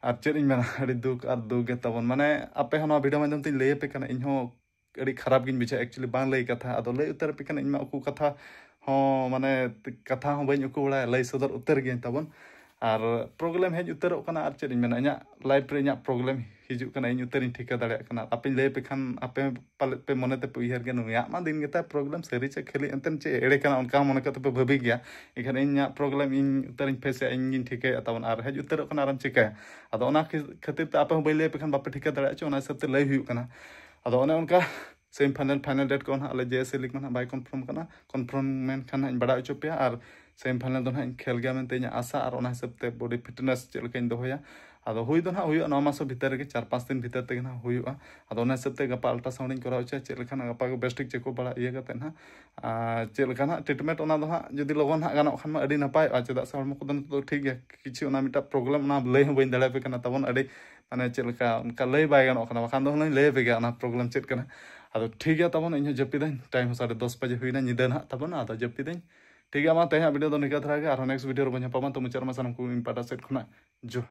ᱟᱨ ᱪᱮᱫ ᱤᱧ ᱢᱮᱱᱟ, ᱟᱹᱰᱤ ᱫᱩᱠ ᱟᱨ ᱫᱩᱠ ᱜᱮ ᱛᱟᱵᱚᱱ᱾ ᱢᱟᱱᱮ ᱟᱯᱮ ᱦᱚᱸ ᱱᱚᱣᱟ ᱵᱷᱤᱰᱤᱭᱳ ᱢᱟᱫᱽᱫᱷᱚᱢ ᱛᱮᱧ ᱞᱟᱹᱭ ᱟᱯᱮ ᱠᱟᱱᱟ, ᱤᱧ ᱦᱚᱸ ᱟᱹᱰᱤ ᱠᱷᱟᱨᱟᱯ ᱜᱤᱧ ᱵᱩᱡᱷᱟᱹᱣᱟ actually ᱵᱟᱝ ᱞᱟᱹᱭ ᱠᱟᱛᱷᱟ᱾ ᱟᱫᱚ ᱞᱟᱹᱭ ᱩᱛᱟᱹᱨ ᱟᱯᱮ ᱠᱷᱟᱱ ᱤᱧ ᱢᱟ ᱩᱠᱩ ᱠᱟᱛᱷᱟ ᱦᱚᱸ, ᱢᱟᱱᱮ, ᱠᱟᱛᱷᱟ ᱦᱚᱸ ᱵᱟᱹᱧ ᱩᱠᱩ ᱵᱟᱲᱟᱭᱟ, ᱞᱟᱹᱭ ᱥᱚᱫᱚᱨ ᱩᱛᱟᱹᱨ ᱜᱤᱭᱟᱹᱧ ᱛᱟᱵᱚᱱ᱾ ᱟᱨ problem ᱦᱮᱡ ᱩᱛᱟᱹᱨᱚᱜ ᱠᱟᱱᱟ, ᱟᱨ ᱪᱮᱫ ᱤᱧ ᱢᱮᱱᱟ, ᱤᱧᱟᱹᱜ life ᱨᱮ ᱤᱧᱟᱹᱜ problem ᱦᱤᱡᱩᱜ ᱠᱟᱱᱟ, ᱤᱧ ᱩᱛᱟᱹᱨᱤᱧ ᱴᱷᱤᱠᱟᱹ ᱫᱟᱲᱮᱭᱟᱜ ᱠᱟᱱᱟ᱾ ᱟᱯᱮᱧ ᱞᱟᱹᱭ ᱟᱯᱮ ᱠᱷᱟᱱ ᱟᱯᱮ ᱯᱟᱞᱮᱫ ᱯᱮ ᱢᱚᱱᱮ ᱛᱮᱯᱮ ᱩᱭᱦᱟᱹᱨ ᱜᱮᱭᱟ, "ᱱᱩᱭᱟᱜ ᱢᱟ ᱫᱤᱱ ᱜᱮᱛᱟᱭ problem, ᱥᱟᱹᱨᱤ ᱪᱮ ᱠᱷᱟᱹᱞᱤ ᱮᱱᱛᱮᱱ ᱪᱮᱫ ᱮᱲᱮ ᱠᱟᱱᱟ?" ᱚᱱᱠᱟ ᱢᱚᱱᱮ ᱠᱟᱛᱮ ᱯᱮ ᱵᱷᱟᱹᱵᱤ ᱜᱮᱭᱟ᱾ ᱮᱱᱠᱷᱟᱱ ᱤᱧᱟᱹᱜ problem ᱤᱧ ᱩᱛᱟᱹᱨᱤᱧ face ᱮᱜᱼᱟ, ᱤᱧ ᱜᱤᱧ ᱴᱷᱤᱠᱟᱹᱭᱮᱫᱼᱟ ᱛᱟᱵᱚᱱ, ᱟᱨ ᱦᱮᱡ ᱩᱛᱟᱹᱨᱚᱜ ᱠᱟᱱᱟ, ᱟᱨᱮᱢ ᱪᱤᱠᱟᱹᱭᱟ? ᱟᱫᱚ ᱚᱱᱟ ᱠᱷᱟᱹ-, ᱠᱷᱟᱹᱛᱤᱨ ᱛᱮ ᱟᱯᱮ ᱦᱚᱸ ᱵᱟᱹᱧ ᱞᱟᱹᱭ ᱟᱯᱮ ᱠᱷᱟᱱ ᱵᱟᱯᱮ ᱴᱷᱤᱠᱟᱹ ᱫᱟᱲᱮᱭᱟᱜᱼᱟ ᱪᱮ, ᱚᱱᱟ ᱦᱤᱥᱟᱹᱵ ᱛᱮ ᱞᱟᱹᱭ ᱦᱩᱭᱩᱜ ᱠᱟᱱᱟ᱾ ᱟᱫᱚ ᱚᱱᱮ ᱚᱱᱠᱟ semi final, final date ᱠᱚ ᱱᱟᱦᱟᱜ ᱟᱞᱮ JSA league ᱢᱟ ᱱᱟᱦᱟᱜ ᱵᱟᱭ confirm ᱠᱟᱱᱟ᱾ Confirm ᱢᱮᱱᱠᱷᱟᱱ ᱱᱟᱦᱟᱜ ᱤᱧ ᱵᱟᱲᱟᱭ ᱦᱚᱪᱚ ᱯᱮᱭᱟ, ᱟᱨ semi final ᱫᱚ ᱱᱟᱦᱟᱜ ᱤᱧ ᱠᱷᱮᱞ ᱜᱮᱭᱟ ᱢᱮᱱᱛᱮ ᱤᱧᱟᱹᱜ ᱟᱥᱟ, ᱟᱨ ᱚᱱᱟ ᱦᱤᱥᱟᱹᱵ ᱛᱮ body fitness ᱪᱮᱫ ᱞᱮᱠᱟᱧ ᱫᱚᱦᱚᱭᱟ᱾ ᱟᱫᱚ ᱦᱩᱭ ᱫᱚ ᱱᱟᱦᱟᱜ ᱦᱩᱭᱩᱜᱼᱟ ᱱᱚᱣᱟ ᱢᱟᱥ ᱵᱷᱤᱛᱟᱹᱨ ᱨᱮᱜᱮ, ᱪᱟᱨ ᱯᱟᱸᱪ ᱫᱤᱱ ᱵᱷᱤᱛᱟᱹᱨ ᱛᱮᱜᱮ ᱱᱟᱦᱟᱜ ᱦᱩᱭᱩᱜᱼᱟ᱾ ᱟᱫᱚ ᱚᱱᱟ ᱦᱤᱥᱟᱹᱵ ᱛᱮ ᱜᱟᱯᱟ ultrasound ᱤᱧ ᱠᱚᱨᱟᱣ ᱦᱚᱪᱚᱭᱟ, ᱪᱮᱫ ᱞᱮᱠᱟ ᱱᱟᱦᱟᱜ ᱜᱟᱯᱟ ᱜᱮ ᱵᱮᱥ ᱴᱷᱤᱠ check up ᱵᱟᱲᱟ ᱤᱭᱟᱹ ᱠᱟᱛᱮ ᱱᱟᱦᱟᱜ, ᱟᱨ ᱪᱮᱫ ᱞᱮᱠᱟ ᱱᱟᱦᱟᱜ treatment ᱚᱱᱟ ᱫᱚ ᱦᱟᱸᱜ ᱡᱩᱫᱤ ᱞᱚᱜᱚᱱ ᱦᱟᱸᱜ ᱜᱟᱱᱚᱜ ᱠᱷᱟᱱ ᱢᱟ ᱟᱹᱰᱤ ᱱᱟᱯᱟᱭᱚᱜᱼᱟ, ᱪᱮᱫᱟᱜ ᱥᱮ ᱦᱚᱲᱢᱚ ᱠᱚᱫᱚ ᱱᱤᱛᱚᱜ ᱫᱚ ᱴᱷᱤᱠ ᱜᱮᱭᱟ᱾ ᱠᱤᱪᱷᱩ ᱚᱱᱟ ᱢᱤᱫᱴᱟᱝ problem, ᱚᱱᱟ ᱞᱟᱹᱭ ᱦᱚᱸ ᱵᱟᱹᱧ ᱫᱟᱲᱮᱭᱟᱯᱮ ᱠᱟᱱᱟ ᱛᱟᱵᱚᱱ, ᱟᱹᱰᱤ ᱢᱟᱱᱮ ᱪᱮᱫ ᱞᱮᱠᱟ ᱚᱱᱠᱟ ᱞᱟᱹᱭ ᱵᱟᱭ ᱜᱟᱱᱚᱜ ᱠᱟᱱᱟ, ᱵᱟᱠᱷᱟᱱ ᱫᱚ ᱦᱩᱱᱟᱹᱝ ᱞᱟᱹᱭ ᱟᱯᱮ ᱜᱮᱭᱟ ᱚᱱᱟ problem ᱪᱮᱫ ᱠᱟᱱᱟ᱾ ᱟᱫᱚ ᱴᱷᱤᱠ ᱜᱮᱭᱟ ᱛᱟᱵᱚᱱ, ᱤᱧ ᱦᱚᱸ ᱡᱟᱹᱯᱤᱫᱟᱹᱧ, time ᱦᱚᱸ ᱥᱟᱲᱮ ᱫᱚᱥ ᱵᱟᱡᱮ ᱦᱩᱭᱱᱟ, ᱧᱤᱫᱟᱹ ᱱᱟᱦᱟᱜ ᱛᱟᱵᱚᱱ, ᱟᱫᱚ ᱡᱟᱹᱯᱤᱫᱟᱹᱧ᱾ ᱴᱷᱤᱠ ᱜᱮᱭᱟ, ᱢᱟ ᱛᱮᱦᱮᱧᱟᱜ video ᱫᱚ ᱱᱤᱝᱠᱟ ᱫᱷᱟᱨᱟ ᱜᱮ, ᱟᱨᱦᱚᱸ next video ᱨᱮᱵᱚᱱ ᱧᱟᱯᱟᱢᱟ᱾ ᱛᱚ ᱢᱩᱪᱟᱹᱫ ᱨᱮᱢᱟ ᱥᱟᱱᱟᱢ ᱠᱚ ᱤᱧ ᱯᱟᱦᱴᱟ ᱥᱮᱫ ᱠᱷᱚᱱᱟᱜ ᱡᱚᱦᱟᱨ᱾